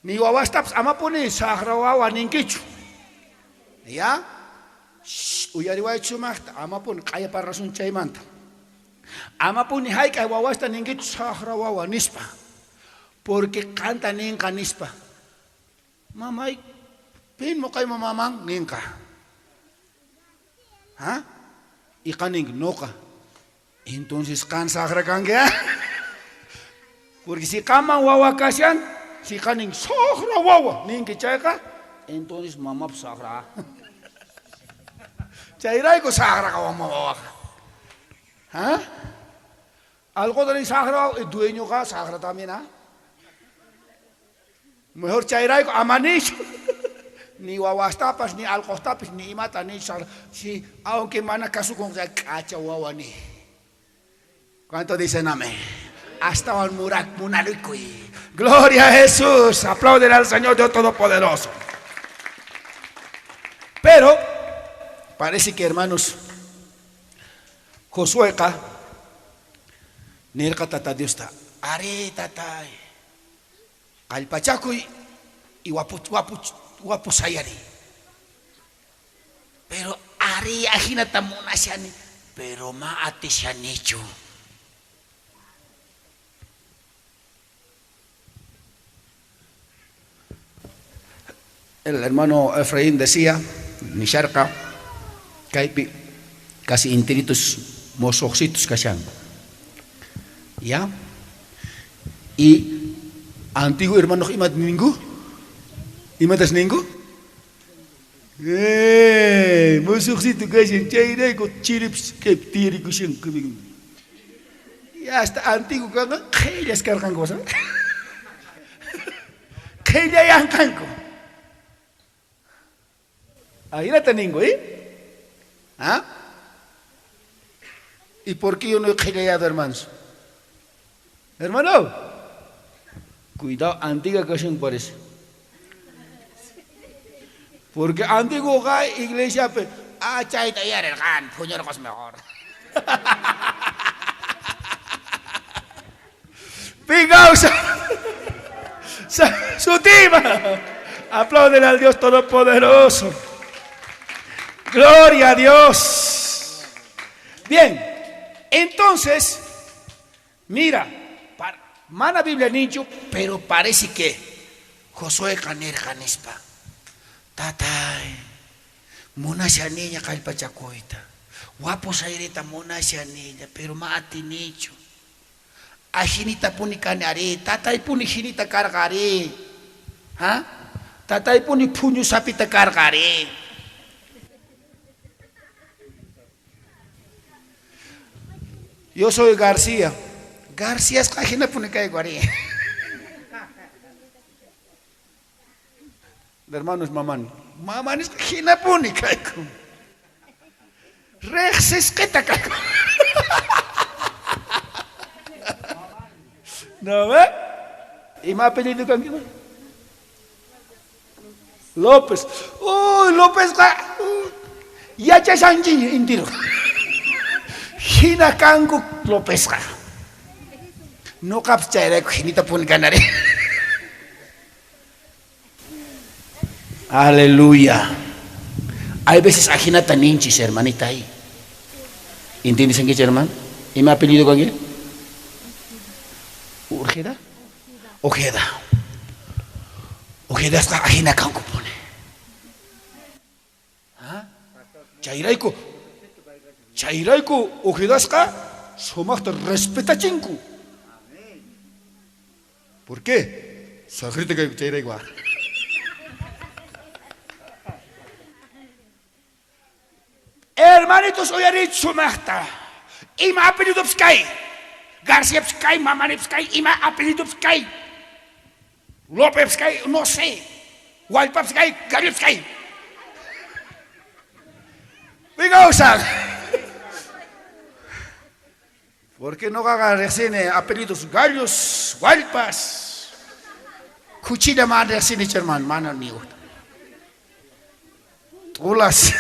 Ni wawastaps ama pone sagra wawa ninguechu. Ya? Uyariway chumaqta ama pone qaya parrasun chaymanta. Ama pone hayk'ay wawasta ninguechu sagra wawa nispa. Porque canta ninqa nispa. Mamay, pin mo kay mamamang ninka. ¿Ah? Y kaning noka. Entonces kan sagra kange. Porque si kaman wawa kasyan, si kaning sagra wawa ninki chayka, entonces mamap sagra. Chayrayku sagra ka mama wawa. ¿Ah? Algo de sagra, el dueño ka sagra también, ¿ah? Mejor chayrayku amanichu. Ni wawastapas, ni alcostapas, ni imata, ni sar. Sí, aunque mana caso con cacha wawani. ¿Cuánto dicen amén? Hasta el murak munarikui. Gloria a Jesús. Aplauden al Señor Dios Todopoderoso. Pero Parece que, hermanos, Josueqa nerqa Tata Diosta, Arí, tatay, kallpachakuy y wapu, wapu, wapu sayariy. Pero arí, ajinata munashani, pero ma atishanichu. El hermano Efraín decía, nisharqa, kaypi casi interitos mosojcitos kashanku. ¿Ya? Y antiguo hermanos ima ninku? Imatas ninku? ¡Eh! Mosojcito kashan, chayrayku chiripis kaypi tiyarikushanku. Y hasta antiguo kanqa qhellas karqanku, ¿sabes? Qhellayanqanku. Ajinata ninku, ¿eh? ¿Ah? ¿Y por qué yo no he qhellayado, hermanos? Hermano, cuidado, antigua ocasión parece. Porque antiguo iglesia, ah, chayta yarerqan, puñorqos mejor. Pingausa. Sutima. Aplauden al Dios Todopoderoso. Gloria a Dios. Bien, entonces, mira, mana Biblia ninchu, pero parece que Josué nerqa nispa. Tatay, munashaniña kallpachakuyta. Wapu sayrita munashaniña, pero ma atinichu. Ajinitapuni kani ari, tataypuni jinita karqa ari. ¿Ah? Tataypuni phuñu sapita karqa ari. Yo soy García. García es ajinapuni kayku ari. El hermano es mamán. Mamán es jinapuni kayku. Rejsisqita kayku. ¿No ve? ¿Y más apellido kanki? López. Uy, López yachashankiña intiro. Hina kanku Lópezqa. Noqapis chayrayku jinitapuni kanari. Aleluya. Hay veces ajinata ninchis, hermanita ahí. ¿Entiendes en qué, hermano? ¿Y mi apellido con qué? Urgeda? Ojeda. Ojeda está ajina kanku pone. ¿Ah? Chayrayku. Chayrayku Ojedasqa sumaqta respetachinku. ¿Por qué? Saqrita kayku chayrayku. Hermanitos, uyarich sumaqta. Ima apellido kay? García kay, Mamani kay, ima apellido kay? López kay, no sé. Hualpa kay, Gallo kay. Venga, usan. ¿Por qué no haga recién apellidos gallos, hualpas? Cuchilla madre recién, hermano, mano amigo. Tulas.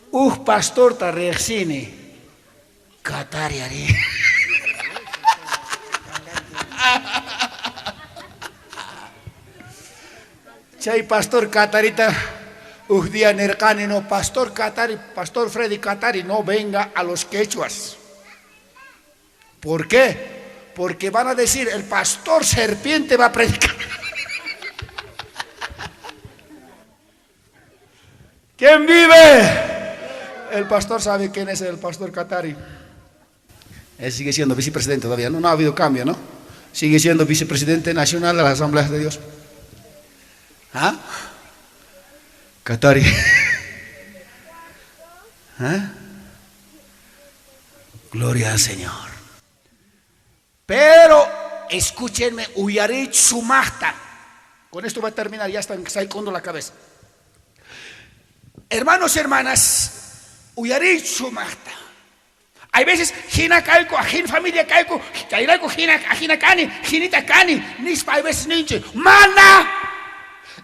Uj pastor ta rexini. Katari ari. Chay pastor Katarita uj día nerqani no pastor Katari, pastor Freddy Katari no venga a los quechuas. ¿Por qué? Porque van a decir el pastor serpiente va a predicar. ¿Quién vive? El pastor sabe quién es el pastor Katari. Él sigue siendo vicepresidente todavía, ¿no? No ha habido cambio, ¿no? Sigue siendo vicepresidente nacional de las Asambleas de Dios. ¿Ah? Katari. ¿Ah? Gloria al Señor. Pero, escúchenme, uyarich sumaqta. Con esto va a terminar, ya está sacando la cabeza. Hermanos y hermanas, uyarich sumaqta. Hay veces, jina kayku, ajin familia kayku, chayrayku jina, ajina kani, jinita kani, nispa hay veces ninche, mana.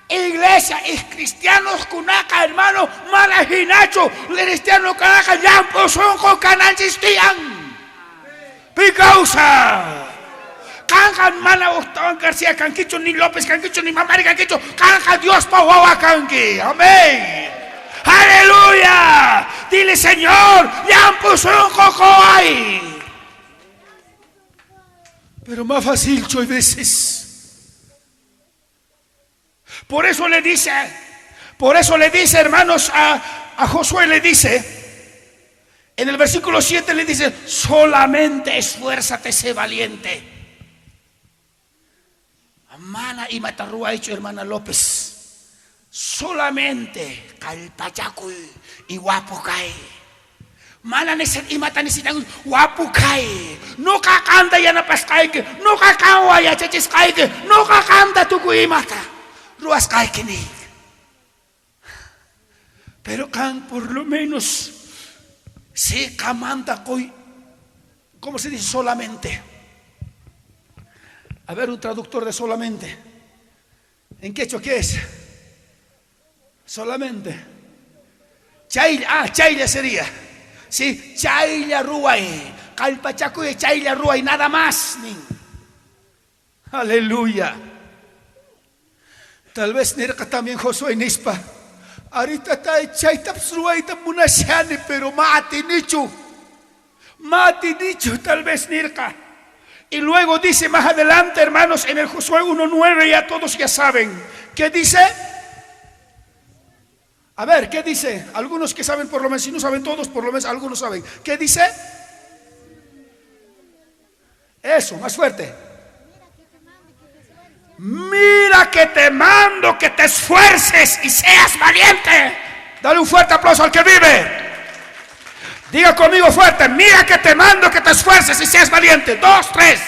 Iglesia y cristianos kunaqa hermano mana hinachu cristiano kanaqa llamp'u sonqo kananchis tiyan. Pi kawsa. Qanqa mana Ujtawan García kankichu, ni López kankichu, ni Mamari kankichu. Qanqa Diospa wawa kanki. Amén. Aleluya. Dile, Señor, llamp'u sonqo qoway. Pero más fácil hay veces. Por eso le dice, por eso le dice, hermanos, a Josué le dice, en el versículo 7 le dice, solamente esfuérzate, sé valiente. Amana y matarrúa ha hecho hermana López. Solamente kallpachakuy y guapo kay. Mana imata necesitan wapu kay. Noqa qanta yanapasqayki, noqa qanwan yachachisqayki, noqa qanta tukuy imata ruwasqayki nin. Pero qan por lo menos si qamanta qoy, ¿cómo se dice solamente? A ver, un traductor de solamente. ¿En quechua qué es? Solamente. Chaylla, ah, chaylla sería. Sí, chaylla ruway. Kallpachakuy chaylla ruway, nada más. Nin. Aleluya. Tal vez nirqa también Josué nispa. Arí tatay chaytapis ruwayta munashani, pero ma atinichu. Ma atinichu, tal vez nirqa. Y luego dice más adelante, hermanos, en el Josué 1.9, ya todos ya saben. ¿Qué dice? A ver, ¿qué dice? Algunos que saben por lo menos, si no saben todos, por lo menos algunos saben. ¿Qué dice? Eso, más fuerte. Mira que te mando que te esfuerces y seas valiente. Dale un fuerte aplauso al que vive. Diga conmigo fuerte, mira que te mando que te esfuerces y seas valiente. 2, 3.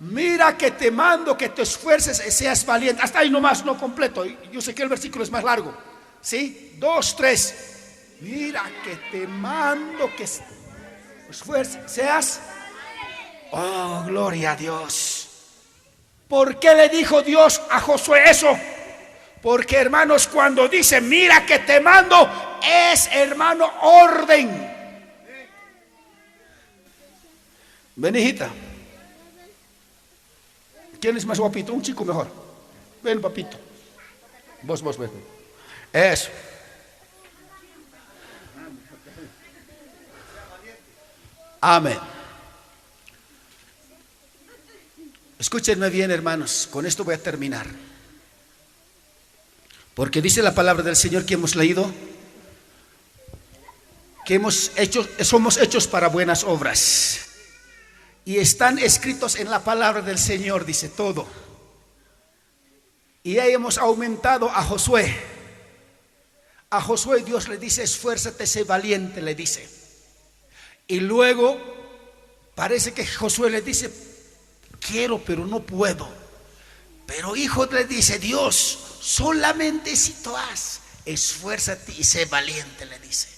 Mira que te mando que te esfuerces y seas valiente. Hasta ahí nomás, no completo. Yo sé que el versículo es más largo. ¿Sí? 2, 3. Mira que te mando que esfuerces, seas. Oh, gloria a Dios. ¿Por qué le dijo Dios a Josué eso? Porque, hermanos, cuando dice mira que te mando, es, hermano, orden. Ven, hijita. ¿Quién es más guapito? Un chico mejor. Ven, papito. Vos, vos, ven. Eso. Amén. Escúchenme bien, hermanos. Con esto voy a terminar. Porque dice la palabra del Señor que hemos leído, que somos hechos para buenas obras. Y están escritos en la palabra del Señor, dice todo. Y ahí hemos aumentado a Josué. A Josué Dios le dice, esfuérzate, sé valiente, le dice. Y luego parece que Josué le dice, quiero pero no puedo. Pero hijo le dice Dios, solamente si tú has, esfuérzate y sé valiente, le dice.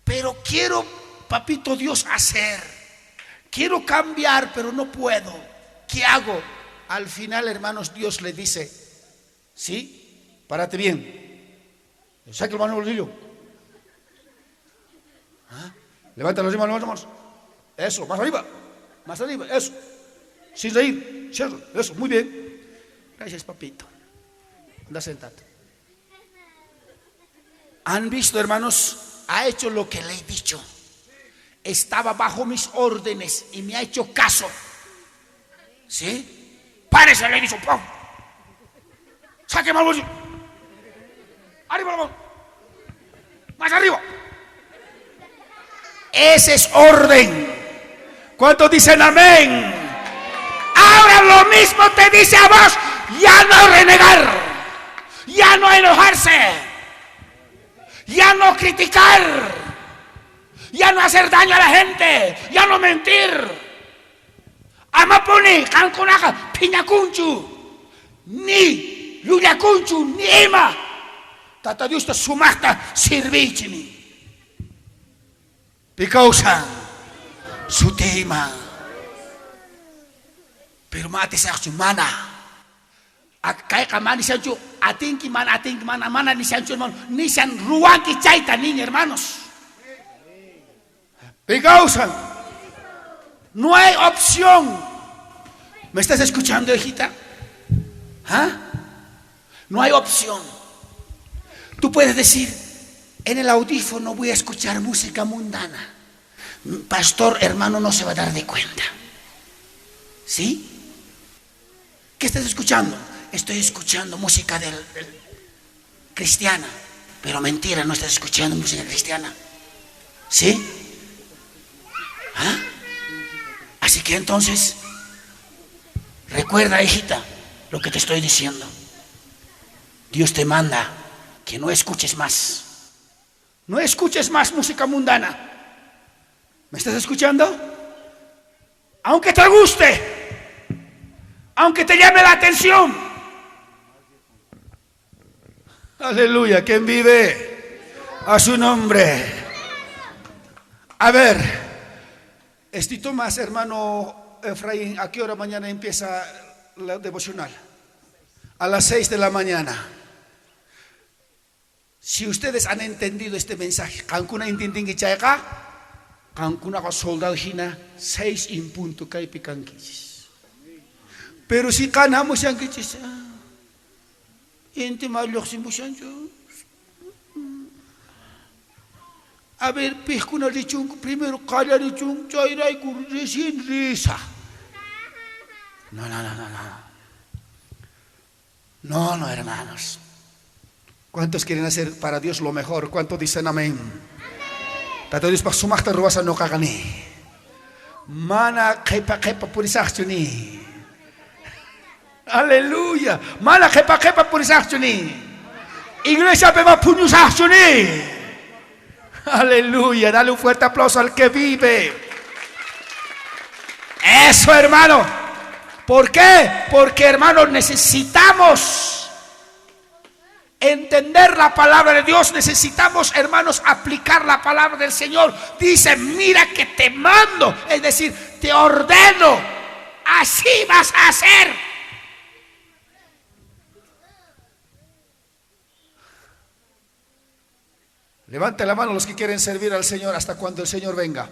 Pero quiero, papito Dios, hacer. Quiero cambiar, pero no puedo. ¿Qué hago? Al final, hermanos, Dios le dice, sí, párate bien. Saca el mano del bolsillo. ¿Ah? Levanta las manos, levanta las manos. Eso, más arriba, más arriba, eso. Sin reír, cierro, eso, muy bien. Gracias, papito. Anda, sentate. ¿Han visto, hermanos? Ha hecho lo que le he dicho. Estaba bajo mis órdenes y me ha hecho caso. ¿Sí? Párese, le he dicho. ¡Pum! Saque mal bolsillo. Arriba la mano. Más arriba. Ese es orden. ¿Cuántos dicen amén? Ahora lo mismo te dice a vos. Ya no renegar, ya no enojarse, ya no criticar, ya no hacer daño a la gente, ya no mentir. Amapuni, kankunaqa, piñakunchu, ni llullakunchu, ni ima. Tata Diosta sumaqta sirvichini. Pikawsan, sutima. Pero ma atisajchu, mana. Kayqa ma nishanchu, atinki, mana atinki, mana, mana nishanchu, hermano. Nishan ruwanki chayta nin, hermanos. Pi kawsan. No hay opción. ¿Me estás escuchando, hijita? ¿Ah? No hay opción. Tú puedes decir, en el audífono voy a escuchar música mundana. Pastor, hermano, no se va a dar de cuenta. ¿Sí? ¿Qué estás escuchando? Estoy escuchando música del cristiana. Pero mentira, no estás escuchando música cristiana. ¿Sí? ¿Ah? Así que entonces, recuerda, hijita, lo que te estoy diciendo. Dios te manda que no escuches más. No escuches más música mundana. ¿Me estás escuchando? Aunque te guste, aunque te llame la atención. Aleluya, ¿quién vive? A su nombre. A ver, Estito más, hermano Efraín, ¿a qué hora mañana empieza la devocional? A las 6 de la mañana. Si ustedes han entendido este mensaje, qankuna intendinki chayqa, qankunaqa soldado hina 6 en punto kaypi kankichis. Pero si qan hamushankichis, inti ma lluqsimushanchu. A ver, pijkuna richunku, primero qallarichun, chayrayku recién risa. No, no, no, no, no. No, no, hermanos. ¿Cuántos quieren hacer para Dios lo mejor? ¿Cuántos dicen amén? Tata Dios pa sumaqta ruwasa noqaqa ni. Mana qhepa qhepa purisaqchu ni. Aleluya. Mana qhepa qhepa purisaqchu ni. Iglesia ma puñusaqchu ni. Aleluya. Dale un fuerte aplauso al que vive. Eso, hermano. ¿Por qué? Porque, hermano, necesitamos entender la palabra de Dios. Necesitamos, hermanos, aplicar la palabra del Señor. Dice, mira que te mando. Es decir, te ordeno. Así vas a hacer. Levante la mano los que quieren servir al Señor hasta cuando el Señor venga.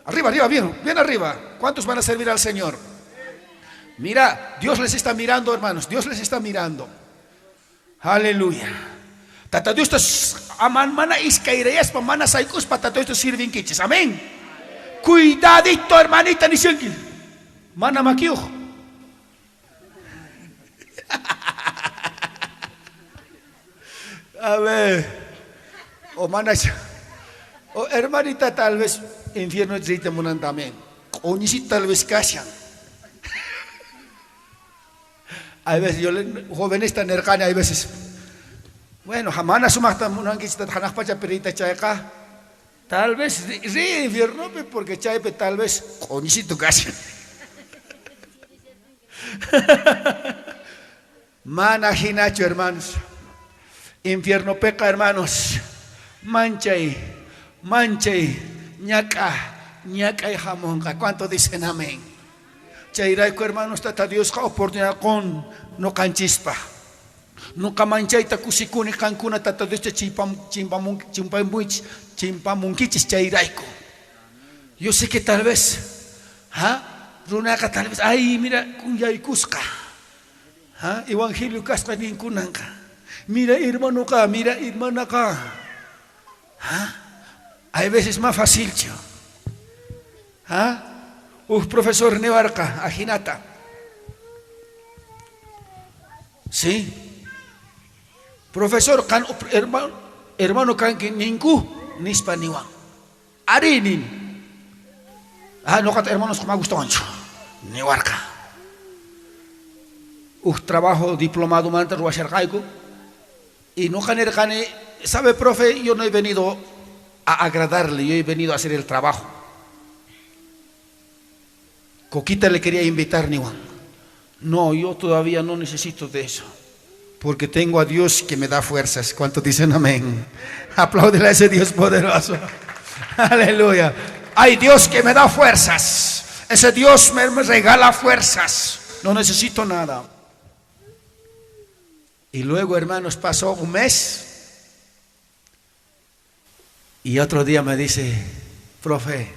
Arriba, arriba, bien, bien arriba. ¿Cuántos van a servir al Señor? Mira, Dios les está mirando, hermanos. Dios les está mirando. Aleluya. Tata Dios aman mana iskayrayaspa mana saykuspa Tata Dios sirvinkichis. Amén. Cuidadito, hermanita, nishanki. Mana makiyuq. A ver, o mana, o hermanita tal vez infierno riyta munan también. Q'uñisita tal vez kashan. Hay veces yo le, jóvenes tan nerqani, hay veces. Bueno, mana sumaqta munankichis hanaq pacha pirita chayqa. Tal vez ri infierno porque chaypi tal vez q'uñisito kashan. Mana hinachu, hermanos. Infierno peca, hermanos. Manchay, manchay, ñaca, ñaca y jamonca. ¿Cuánto dicen amén? Chayrayku, hermanos, tata Diosqa oportunidad con no canchispa. Nunca manchayta kusikuni qankuna tata Diosta chimpamunkichis chayrayku. Yo sé que tal vez, ¿ah? Runaqa tal vez, ay, mira, kunyaykusqa. ¿Ah? Evangelio kasqa ninkunanqa. Mira, hermano ka, mira, hermana ka. ¿Ah? Hay veces más fácil, cho. ¿Ah? Uf, profesor Nevarca, ajinata. ¿Sí? Profesor, kan, hermano, hermano kan que ninku nispa niwan. Arinin. Ah, no, hermanos, como gusto ancho. Nevarca. Uf, trabajo diplomado manta ruasharqayku. Y no janerjane, sabe, profe, yo no he venido a agradarle, yo he venido a hacer el trabajo. Coquita le quería invitar, Niwan. No, yo todavía no necesito de eso, porque tengo a Dios que me da fuerzas. ¿Cuántos dicen amén? Apláudele a ese Dios poderoso. Aleluya. Hay Dios que me da fuerzas. Ese Dios me regala fuerzas. No necesito nada. Y luego, hermanos, pasó un mes. Y otro día me dice, profe,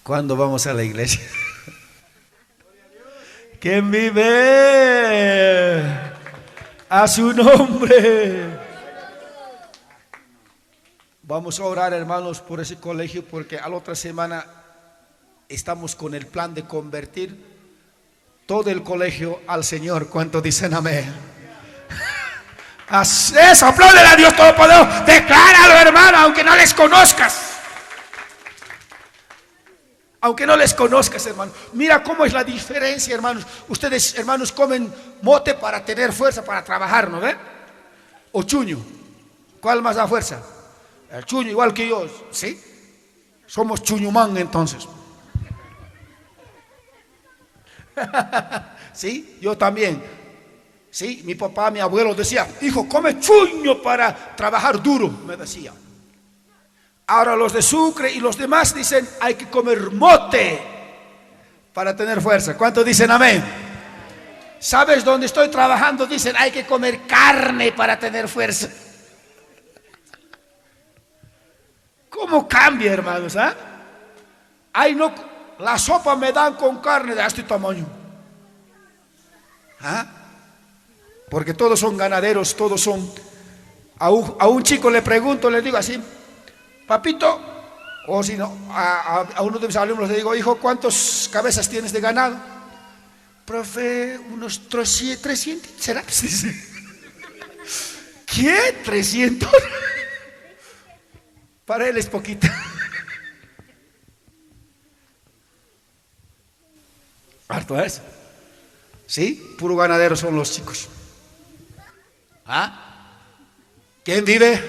¿cuándo vamos a la iglesia? ¿Quién vive? A su nombre. Vamos a orar, hermanos, por ese colegio, porque a la otra semana estamos con el plan de convertir todo el colegio al Señor. ¿Cuánto dicen amén? Eso, apláudele a Dios Todopoderoso. Decláralo, hermano, aunque no les conozcas. Aunque no les conozcas, hermano. Mira cómo es la diferencia, hermanos. Ustedes, hermanos, comen mote para tener fuerza para trabajar, ¿no ven? O chuño. ¿Cuál más da fuerza? El chuño, igual que yo, ¿sí? Somos chuñumán entonces. ¿Sí? Yo también. ¿Sí? Mi papá, mi abuelo decía, hijo, come chuño para trabajar duro, me decía. Ahora los de Sucre y los demás dicen, hay que comer mote para tener fuerza. ¿Cuántos dicen amén? ¿Sabes dónde estoy trabajando? Dicen, hay que comer carne para tener fuerza. ¿Cómo cambia, hermanos? ¿Ah? Ay, no, la sopa me dan con carne de este tamaño. ¿Ah? Porque todos son ganaderos, todos son... A un chico le pregunto, le digo así, papito, o si no, a uno de mis alumnos le digo, hijo, ¿cuántas cabezas tienes de ganado? Profe, unos 300, ¿será? ¿Qué? ¿300? Para él es poquita. Harto es. ¿Sí? Puro ganadero son los chicos. ¿Ah? ¿Quién vive?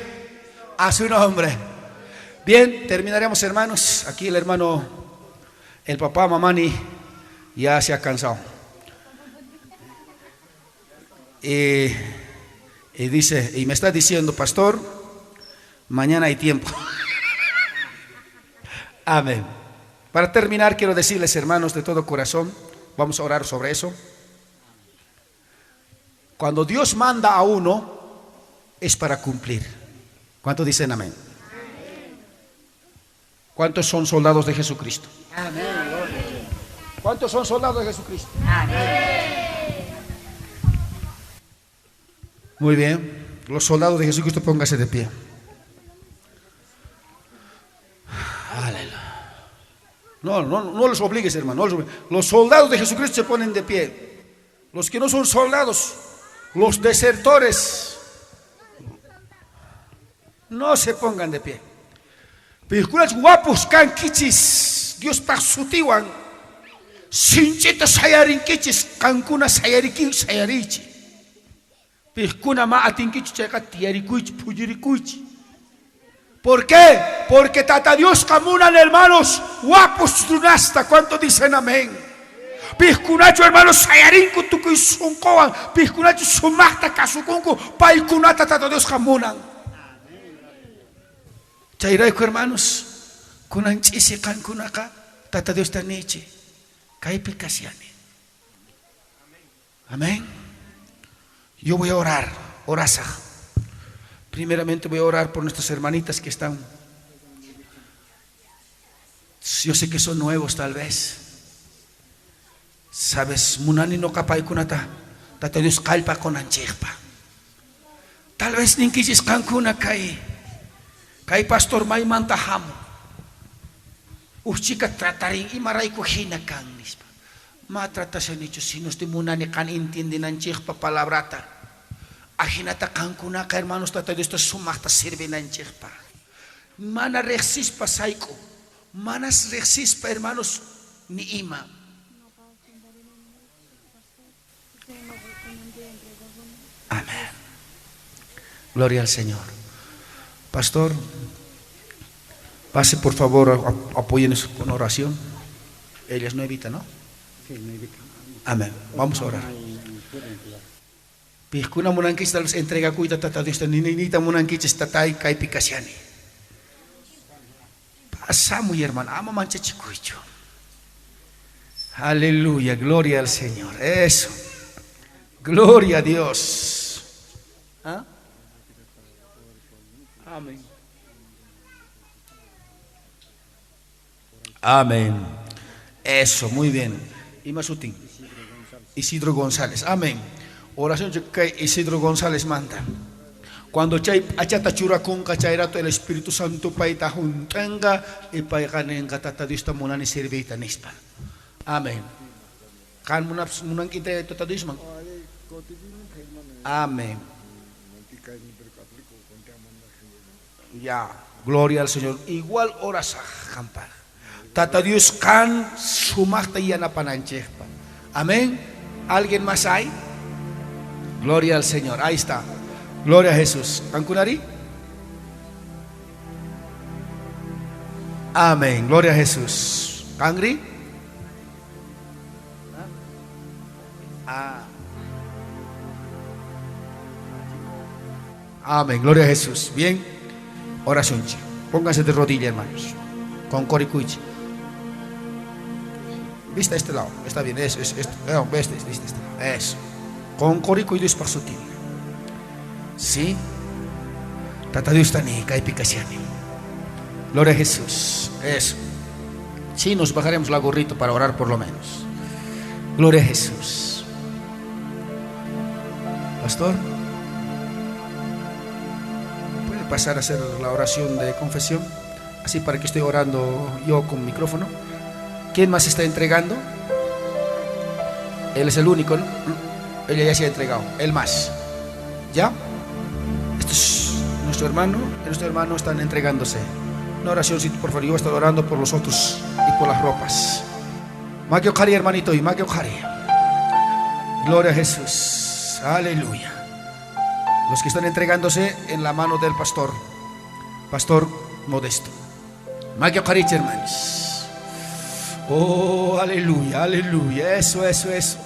A su nombre. Bien, terminaremos, hermanos. Aquí el hermano, el papá Mamani, ya se ha cansado. Y dice, y me está diciendo, pastor, mañana hay tiempo. Amén. Para terminar, quiero decirles, hermanos, de todo corazón, vamos a orar sobre eso. Cuando Dios manda a uno, es para cumplir. ¿Cuántos dicen amén? ¿Cuántos son soldados de Jesucristo? Amén. ¿Cuántos son soldados de Jesucristo? Amén. Muy bien. Los soldados de Jesucristo, póngase de pie. Aleluya. No, no, no los obligues, hermano. No los obligues. Los soldados de Jesucristo se ponen de pie. Los que no son soldados, los desertores, no se pongan de pie. Pikunas guapos kankichis, Dios pasutiwan. Sinchita sayarinkichis, kankuna sayarikin sayarichi. Pikuna ma atinkichi chayqa tiyarikuychi, puyurikuychi. ¿Por qué? Porque Tata Dios camunan, hermanos, guapos runasta. ¿Cuánto dicen amén? Pikunachu, hermanos, sayarinku tukuy sunqowan, pikunachu sumaqta kasukunku, paykunata Tata Dios kamunan. Chayrayku, hermanos, kunan ch'isi qankunaqa Tata Diosta nichi, kaypi kashani. Amén. Yo voy a orar, orasaj. Primeramente voy a orar por nuestras hermanitas que están. Yo sé que son nuevos tal vez. Sabes, munani no kapaykunata, Tata Dios kallpa konanchikpa. Tal vez ninkichis qankuna kay. Kay pastor maymanta hamu. Uchika tratarin imarayku hina kan nispa. Ma tratashanichu sino este munani qan entiendenanchikpa palabrata. Ajinata qankunaqa, hermanos, Tata Diosta sumaqta sirvinanchikpa. Mana riqsispa sayku, manas riqsispa, hermanos, ni ima. Amén. Gloria al Señor. Pastor, pase por favor, apóyenos con oración. Ellas no evitan, ¿no? Sí, no evitan. Amén. Vamos a orar. Pijkuna munankichis tal vez entrega kuyta Tata Diosta, ninita munankichis tatay kaypi kashani. Pasamuy, hermano, ama manchachikuychu. Aleluya, gloria al Señor. Eso. Gloria a Dios. ¿Ah? Amén. Amén. Eso, muy bien. Imasutin. Isidro González. Amén. Oración que Isidro González manda. Cuando chay achata churakunqa chayrato el Espíritu Santo payta junt'anqa y payqa nenqa Tata Diosta munani sirviyta nispa. Amén. Qan munanki Tata Diosman. Amén. Ya, gloria al Señor. Igual orasaj qanpaj. Tata Dios qan sumajta yanapananchejpa. Amén. ¿Alguien más hay? Gloria al Señor. Ahí está. Gloria a Jesús. ¿Cancunari? Amén. Gloria a Jesús. ¿Cangri? Ah. Amén. Gloria a Jesús. Bien. Oración. Pónganse de rodilla, hermanos. Con coricuichi. Vista este lado. Está bien. Eso, eso, esto. No, viste, viste este lado. Eso. Con corico y Dios por su tiempo. Sí. Tata Dios tani, kaipi kasiani. Gloria a Jesús. Eso. Sí, nos bajaremos la gorrito para orar por lo menos. Gloria a Jesús. Pastor, ¿puede pasar a hacer la oración de confesión? Así para que estoy orando yo con micrófono. ¿Quién más está entregando? Él es el único, ¿no? Ella ya se ha entregado. Él más. ¿Ya? Este es nuestro hermano. Nuestro hermano están entregándose. Una oración, sí, por favor. Yo voy a estar orando por los otros y por las ropas. Makio Kari, hermanito, y Makio Kari. Gloria a Jesús. Aleluya. Los que están entregándose en la mano del pastor. Pastor Modesto. Makio Kari, hermanos. Oh, aleluya, aleluya. Eso, eso, eso.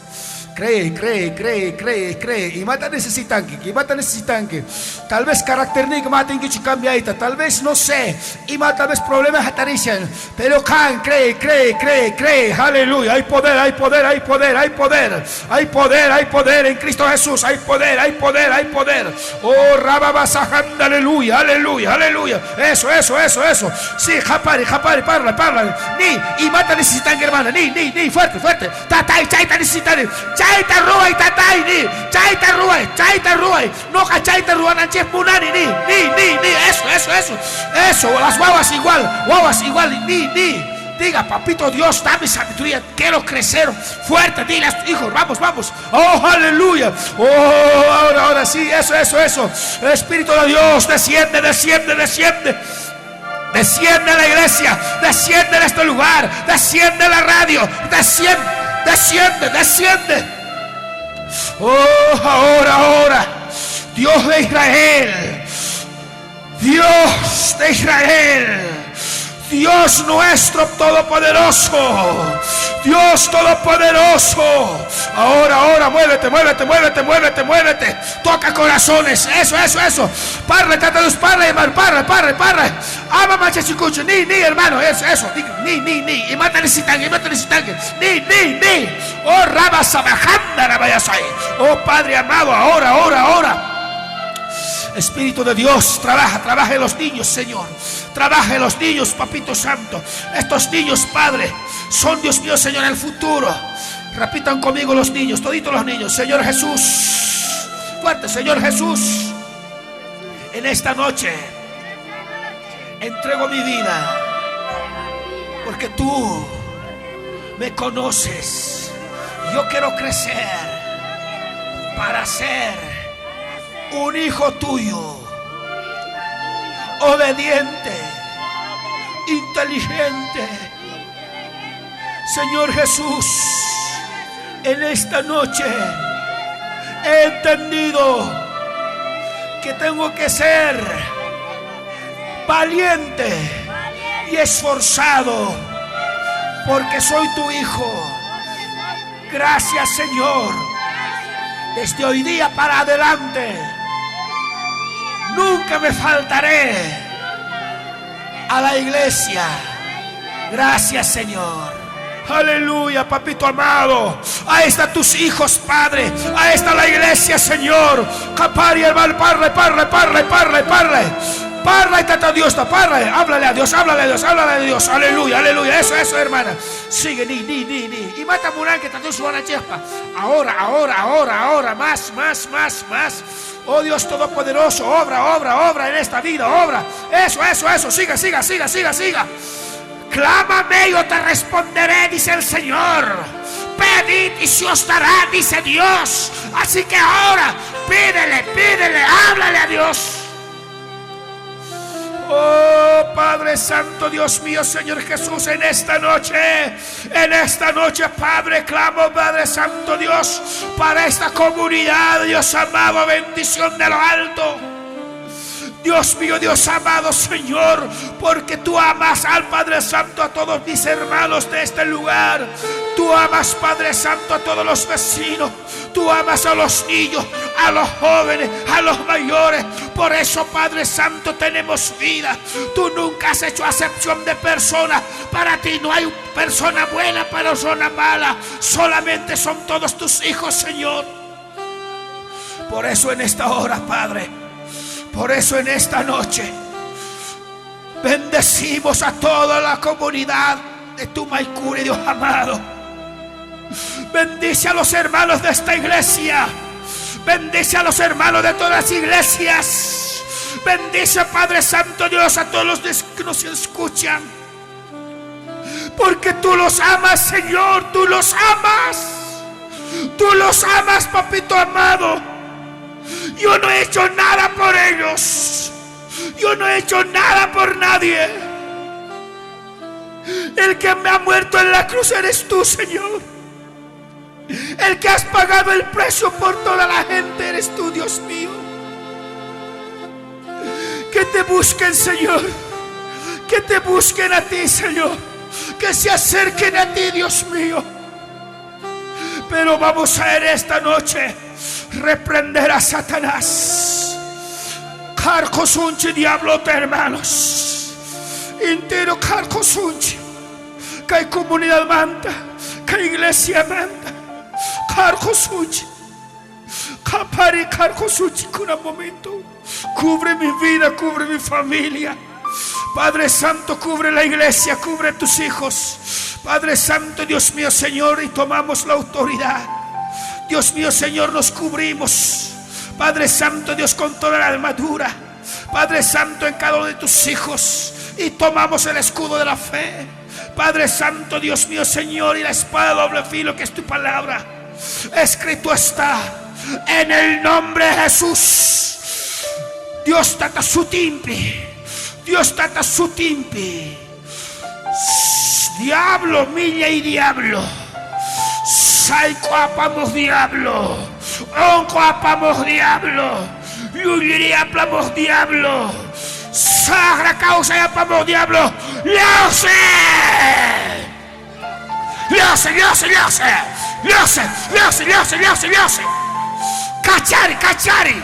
Cree, cree, cree, cree, cree. Y mata necesitan que, y mata necesitan que. Tal vez carácter ni maten que cambia ahí, tal vez no sé. Y mata tal vez problemas atarician. Pero can, cree, cree, cree, cree. Aleluya. Hay poder, hay poder, hay poder, hay poder. Hay poder, hay poder en Cristo Jesús. Hay poder, hay poder, hay poder. Oh, rababasajanda, aleluya, aleluya, aleluya. Eso, eso, eso, eso. Sí, japari, japari, parla, parla. Ni, y mata necesitan que, hermana. Ni, ni, ni, fuerte, fuerte. Tatay, chaita necesitan. Chaita ruay, tatay, ni. Chaita ruay, chaita ruay. No, chaita ruay, nanches punani, ni, ni, ni, ni. Eso, eso, eso. Eso, las guaguas igual, guaguas igual, ni, ni. Diga, papito Dios, dame sabiduría, quiero crecer fuerte. Dile a tus hijos, vamos, vamos. Oh, aleluya. Oh, ahora, ahora sí, eso, eso, eso. El Espíritu de Dios desciende, desciende, desciende. Desciende a la iglesia, desciende a este lugar, desciende a la radio, desciende, desciende, desciende. Oh, ahora, ahora, Dios de Israel, Dios de Israel, Dios nuestro todopoderoso, Dios todopoderoso. Ahora, ahora, muévete, muévete, muévete, muévete, muévete. Toca corazones, eso, eso, eso. Parle, tata Dios, parle, hermano, parle, parle, parle. Ama machachicucho, ni, ni, hermano, eso, eso. Ni, ni, ni. Y mata necesitan, y mata necesitan. Ni, ni, ni. Oh, raba sabajanda, rabayasai. Oh, Padre amado, ahora, ahora, ahora. Espíritu de Dios, trabaja, trabaja en los niños, Señor. Trabaja en los niños, Papito Santo. Estos niños, Padre, son, Dios mío, Señor, el futuro. Repitan conmigo los niños, toditos los niños. Señor Jesús, fuerte, Señor Jesús. En esta noche entrego mi vida, porque tú me conoces. Yo quiero crecer para ser un hijo tuyo, obediente, inteligente. Señor Jesús, en esta noche he entendido que tengo que ser valiente y esforzado, porque soy tu hijo. Gracias, Señor. Desde hoy día para adelante, nunca me faltaré a la iglesia. Gracias, Señor. Aleluya, papito amado. Ahí están tus hijos, Padre. Ahí está la iglesia, Señor. Capari, hermano, parle, parle, parle, parle, parle. Parla y tata Dios, parla, háblale a Dios, háblale a Dios, háblale a Dios. Aleluya, aleluya. Eso, eso, hermana. Sigue, ni, ni, ni, ni. Y mata Murán que tata su chespa. Ahora, ahora, ahora, ahora. Más, más, más, más. Oh Dios Todopoderoso, obra, obra, obra en esta vida, obra. Eso, eso, eso. Siga, siga, siga, siga, siga. Clámame y yo te responderé, dice el Señor. Pedid y se os dará, dice Dios. Así que ahora, pídele, pídele, háblale a Dios. Oh Padre Santo, Dios mío, Señor Jesús, en esta noche, Padre, clamo, Padre Santo Dios, para esta comunidad, Dios amado, bendición de lo alto. Dios mío, Dios amado, Señor, porque tú amas al Padre Santo, a todos mis hermanos de este lugar. Tú amas, Padre Santo, a todos los vecinos. Tú amas a los niños, a los jóvenes, a los mayores. Por eso, Padre Santo, tenemos vida. Tú nunca has hecho acepción de personas. Para ti no hay persona buena, persona mala. Solamente son todos tus hijos, Señor. Por eso en esta hora, Padre, por eso en esta noche bendecimos a toda la comunidad de Tumaicuri, Dios amado. Bendice a los hermanos de esta iglesia. Bendice a los hermanos de todas las iglesias. Bendice, Padre Santo Dios, a todos los que nos escuchan. Porque tú los amas, Señor. Tú los amas. Tú los amas, papito amado. Yo no he hecho nada por ellos. Yo no he hecho nada por nadie. El que me ha muerto en la cruz eres tú, Señor. El que has pagado el precio por toda la gente eres tú, Dios mío. Que te busquen, Señor. Que te busquen a ti, Señor. Que se acerquen a ti, Dios mío. Pero vamos a ver esta noche reprender a Satanás. Carcosunchi, diablo, hermanos. Entero carcosunchi. Que hay comunidad manda, que hay iglesia manda. Carcosunchi. Capari carcosunchi con un momento. Cubre mi vida, cubre mi familia. Padre Santo, cubre la iglesia, cubre tus hijos. Padre Santo, Dios mío, Señor, y tomamos la autoridad. Dios mío, Señor, nos cubrimos. Padre Santo, Dios, con toda la armadura. Padre Santo, en cada uno de tus hijos. Y tomamos el escudo de la fe. Padre Santo, Dios mío, Señor, y la espada doble filo que es tu palabra. Escrito está en el nombre de Jesús. Dios tata sutimpi. Dios tata sutimpi. Diablo, milla y diablo. Saico apamos diablo. Onco apamos diablo. Yuliri apamos diablo. Sagra causa y apamos diablo. ¡Dios! ¡Dios, Dios, Dios! ¡Dios, Dios, Dios, Dios, Dios! ¡Cachari, cachari!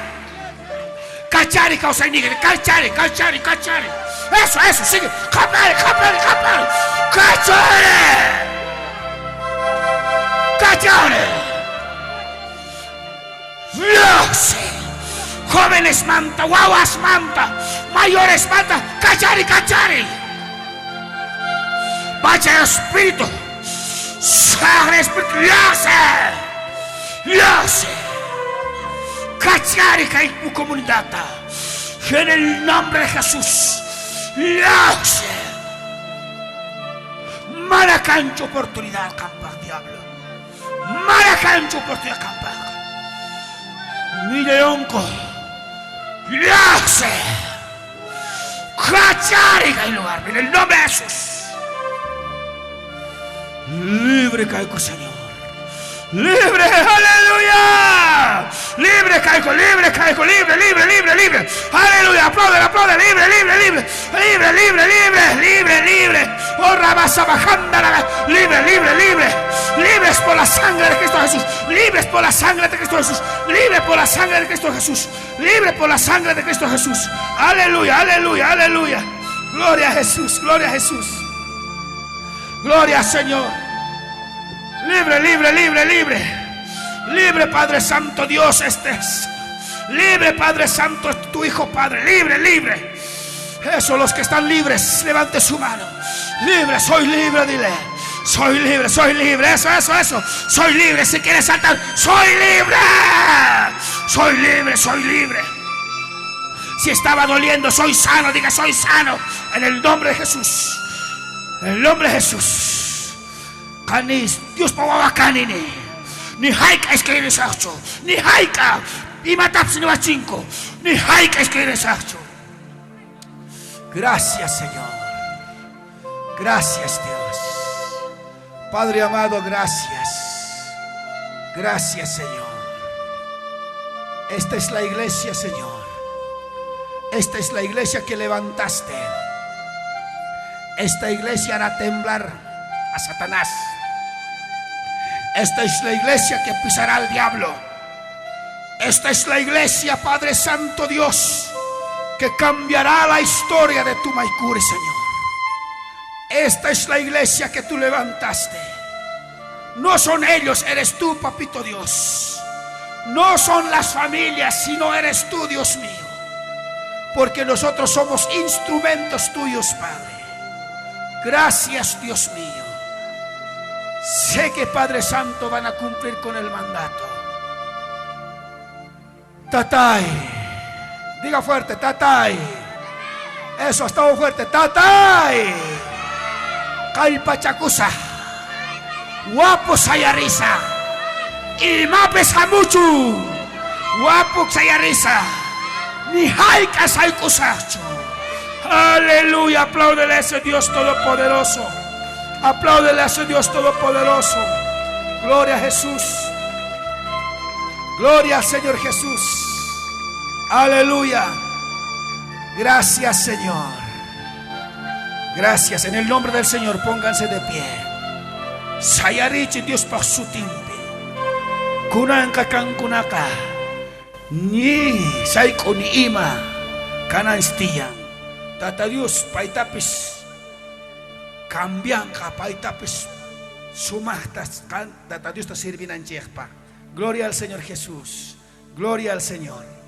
¡Cachari, causa y nigre! ¡Cachari, cachari, cachari! ¡Eso, eso! ¡Sigue! ¡Capari, capari, capari! ¡Cachari! ¡Cachari! ¡Dios! Jóvenes manta, guaguas manta, mayores manta, cachari, cachari. Vaya espíritu, sangre espíritu, Dios, Dios. Cachari, que comunidad. En el nombre de Jesús, Dios. Maracancho oportunidad, campa, diablo. Maracancho oportunidad, campa. Mileonco. Dios. Cachari, que hay lugar. En el nombre de Jesús. Libre caigo, Señor. Libre, aleluya. Libre caigo, libre caigo, libre, libre, libre, libre. Aleluya, aplaude, aplaude, libre, libre, libre. Libre, libre, libre, libre, libre. Oh, rabasa bajando la libre, libre, libre. Libres por la sangre de Cristo Jesús. Libres por la sangre de Cristo Jesús. Libre por la sangre de Cristo Jesús. Libre por la sangre de Cristo Jesús. Aleluya, aleluya, aleluya. Gloria a Jesús, gloria a Jesús. Gloria al Señor. Libre, libre, libre, libre. Libre, Padre Santo Dios, este es. Libre, Padre Santo, tu Hijo, Padre. Libre, libre. Eso, los que están libres, levante su mano. Libre, soy libre, dile. Soy libre, soy libre. Eso, eso, eso. Soy libre. Si quieres saltar, soy libre. Soy libre, soy libre. Si estaba doliendo, soy sano. Diga, soy sano. En el nombre de Jesús. En el nombre de Jesús. Canis, Dios canini. Ni haika escribir Ni haika. Y matapsi ni cinco. Ni haika escribir Gracias, Señor. Gracias, Dios. Padre amado, gracias. Gracias, Señor. Esta es la iglesia, Señor. Esta es la iglesia que levantaste. Esta iglesia hará temblar a Satanás. Esta es la iglesia que pisará al diablo. Esta es la iglesia, Padre Santo Dios, que cambiará la historia de tu Maicuri, Señor. Esta es la iglesia que tú levantaste. No son ellos, eres tú, papito Dios. No son las familias, sino eres tú, Dios mío. Porque nosotros somos instrumentos tuyos, Padre. Gracias, Dios mío. Sé que Padre Santo van a cumplir con el mandato. Tatay. Diga fuerte, tatay. Eso, ha estado fuerte. Tatay. Kallpachakusa. Guapo sayarisa. Imapis hamuchu. Guapo sayarisa. Ni haika saykusachu. Aleluya. Apláudele a ese Dios todopoderoso. Apláudele a ese Dios todopoderoso. Gloria a Jesús. Gloria al Señor Jesús. Aleluya. Gracias, Señor. Gracias. En el nombre del Señor, pónganse de pie. Sayarichi Dios pa sutimpi. Kunanka kankunaka. Ni sayko ni ima. Kananstiyan. Tata Dios paitapis cambianka paitapis sumahtas kan Tata Dios ta sirvinanchejpa. Gloria al Señor Jesús. Gloria al Señor.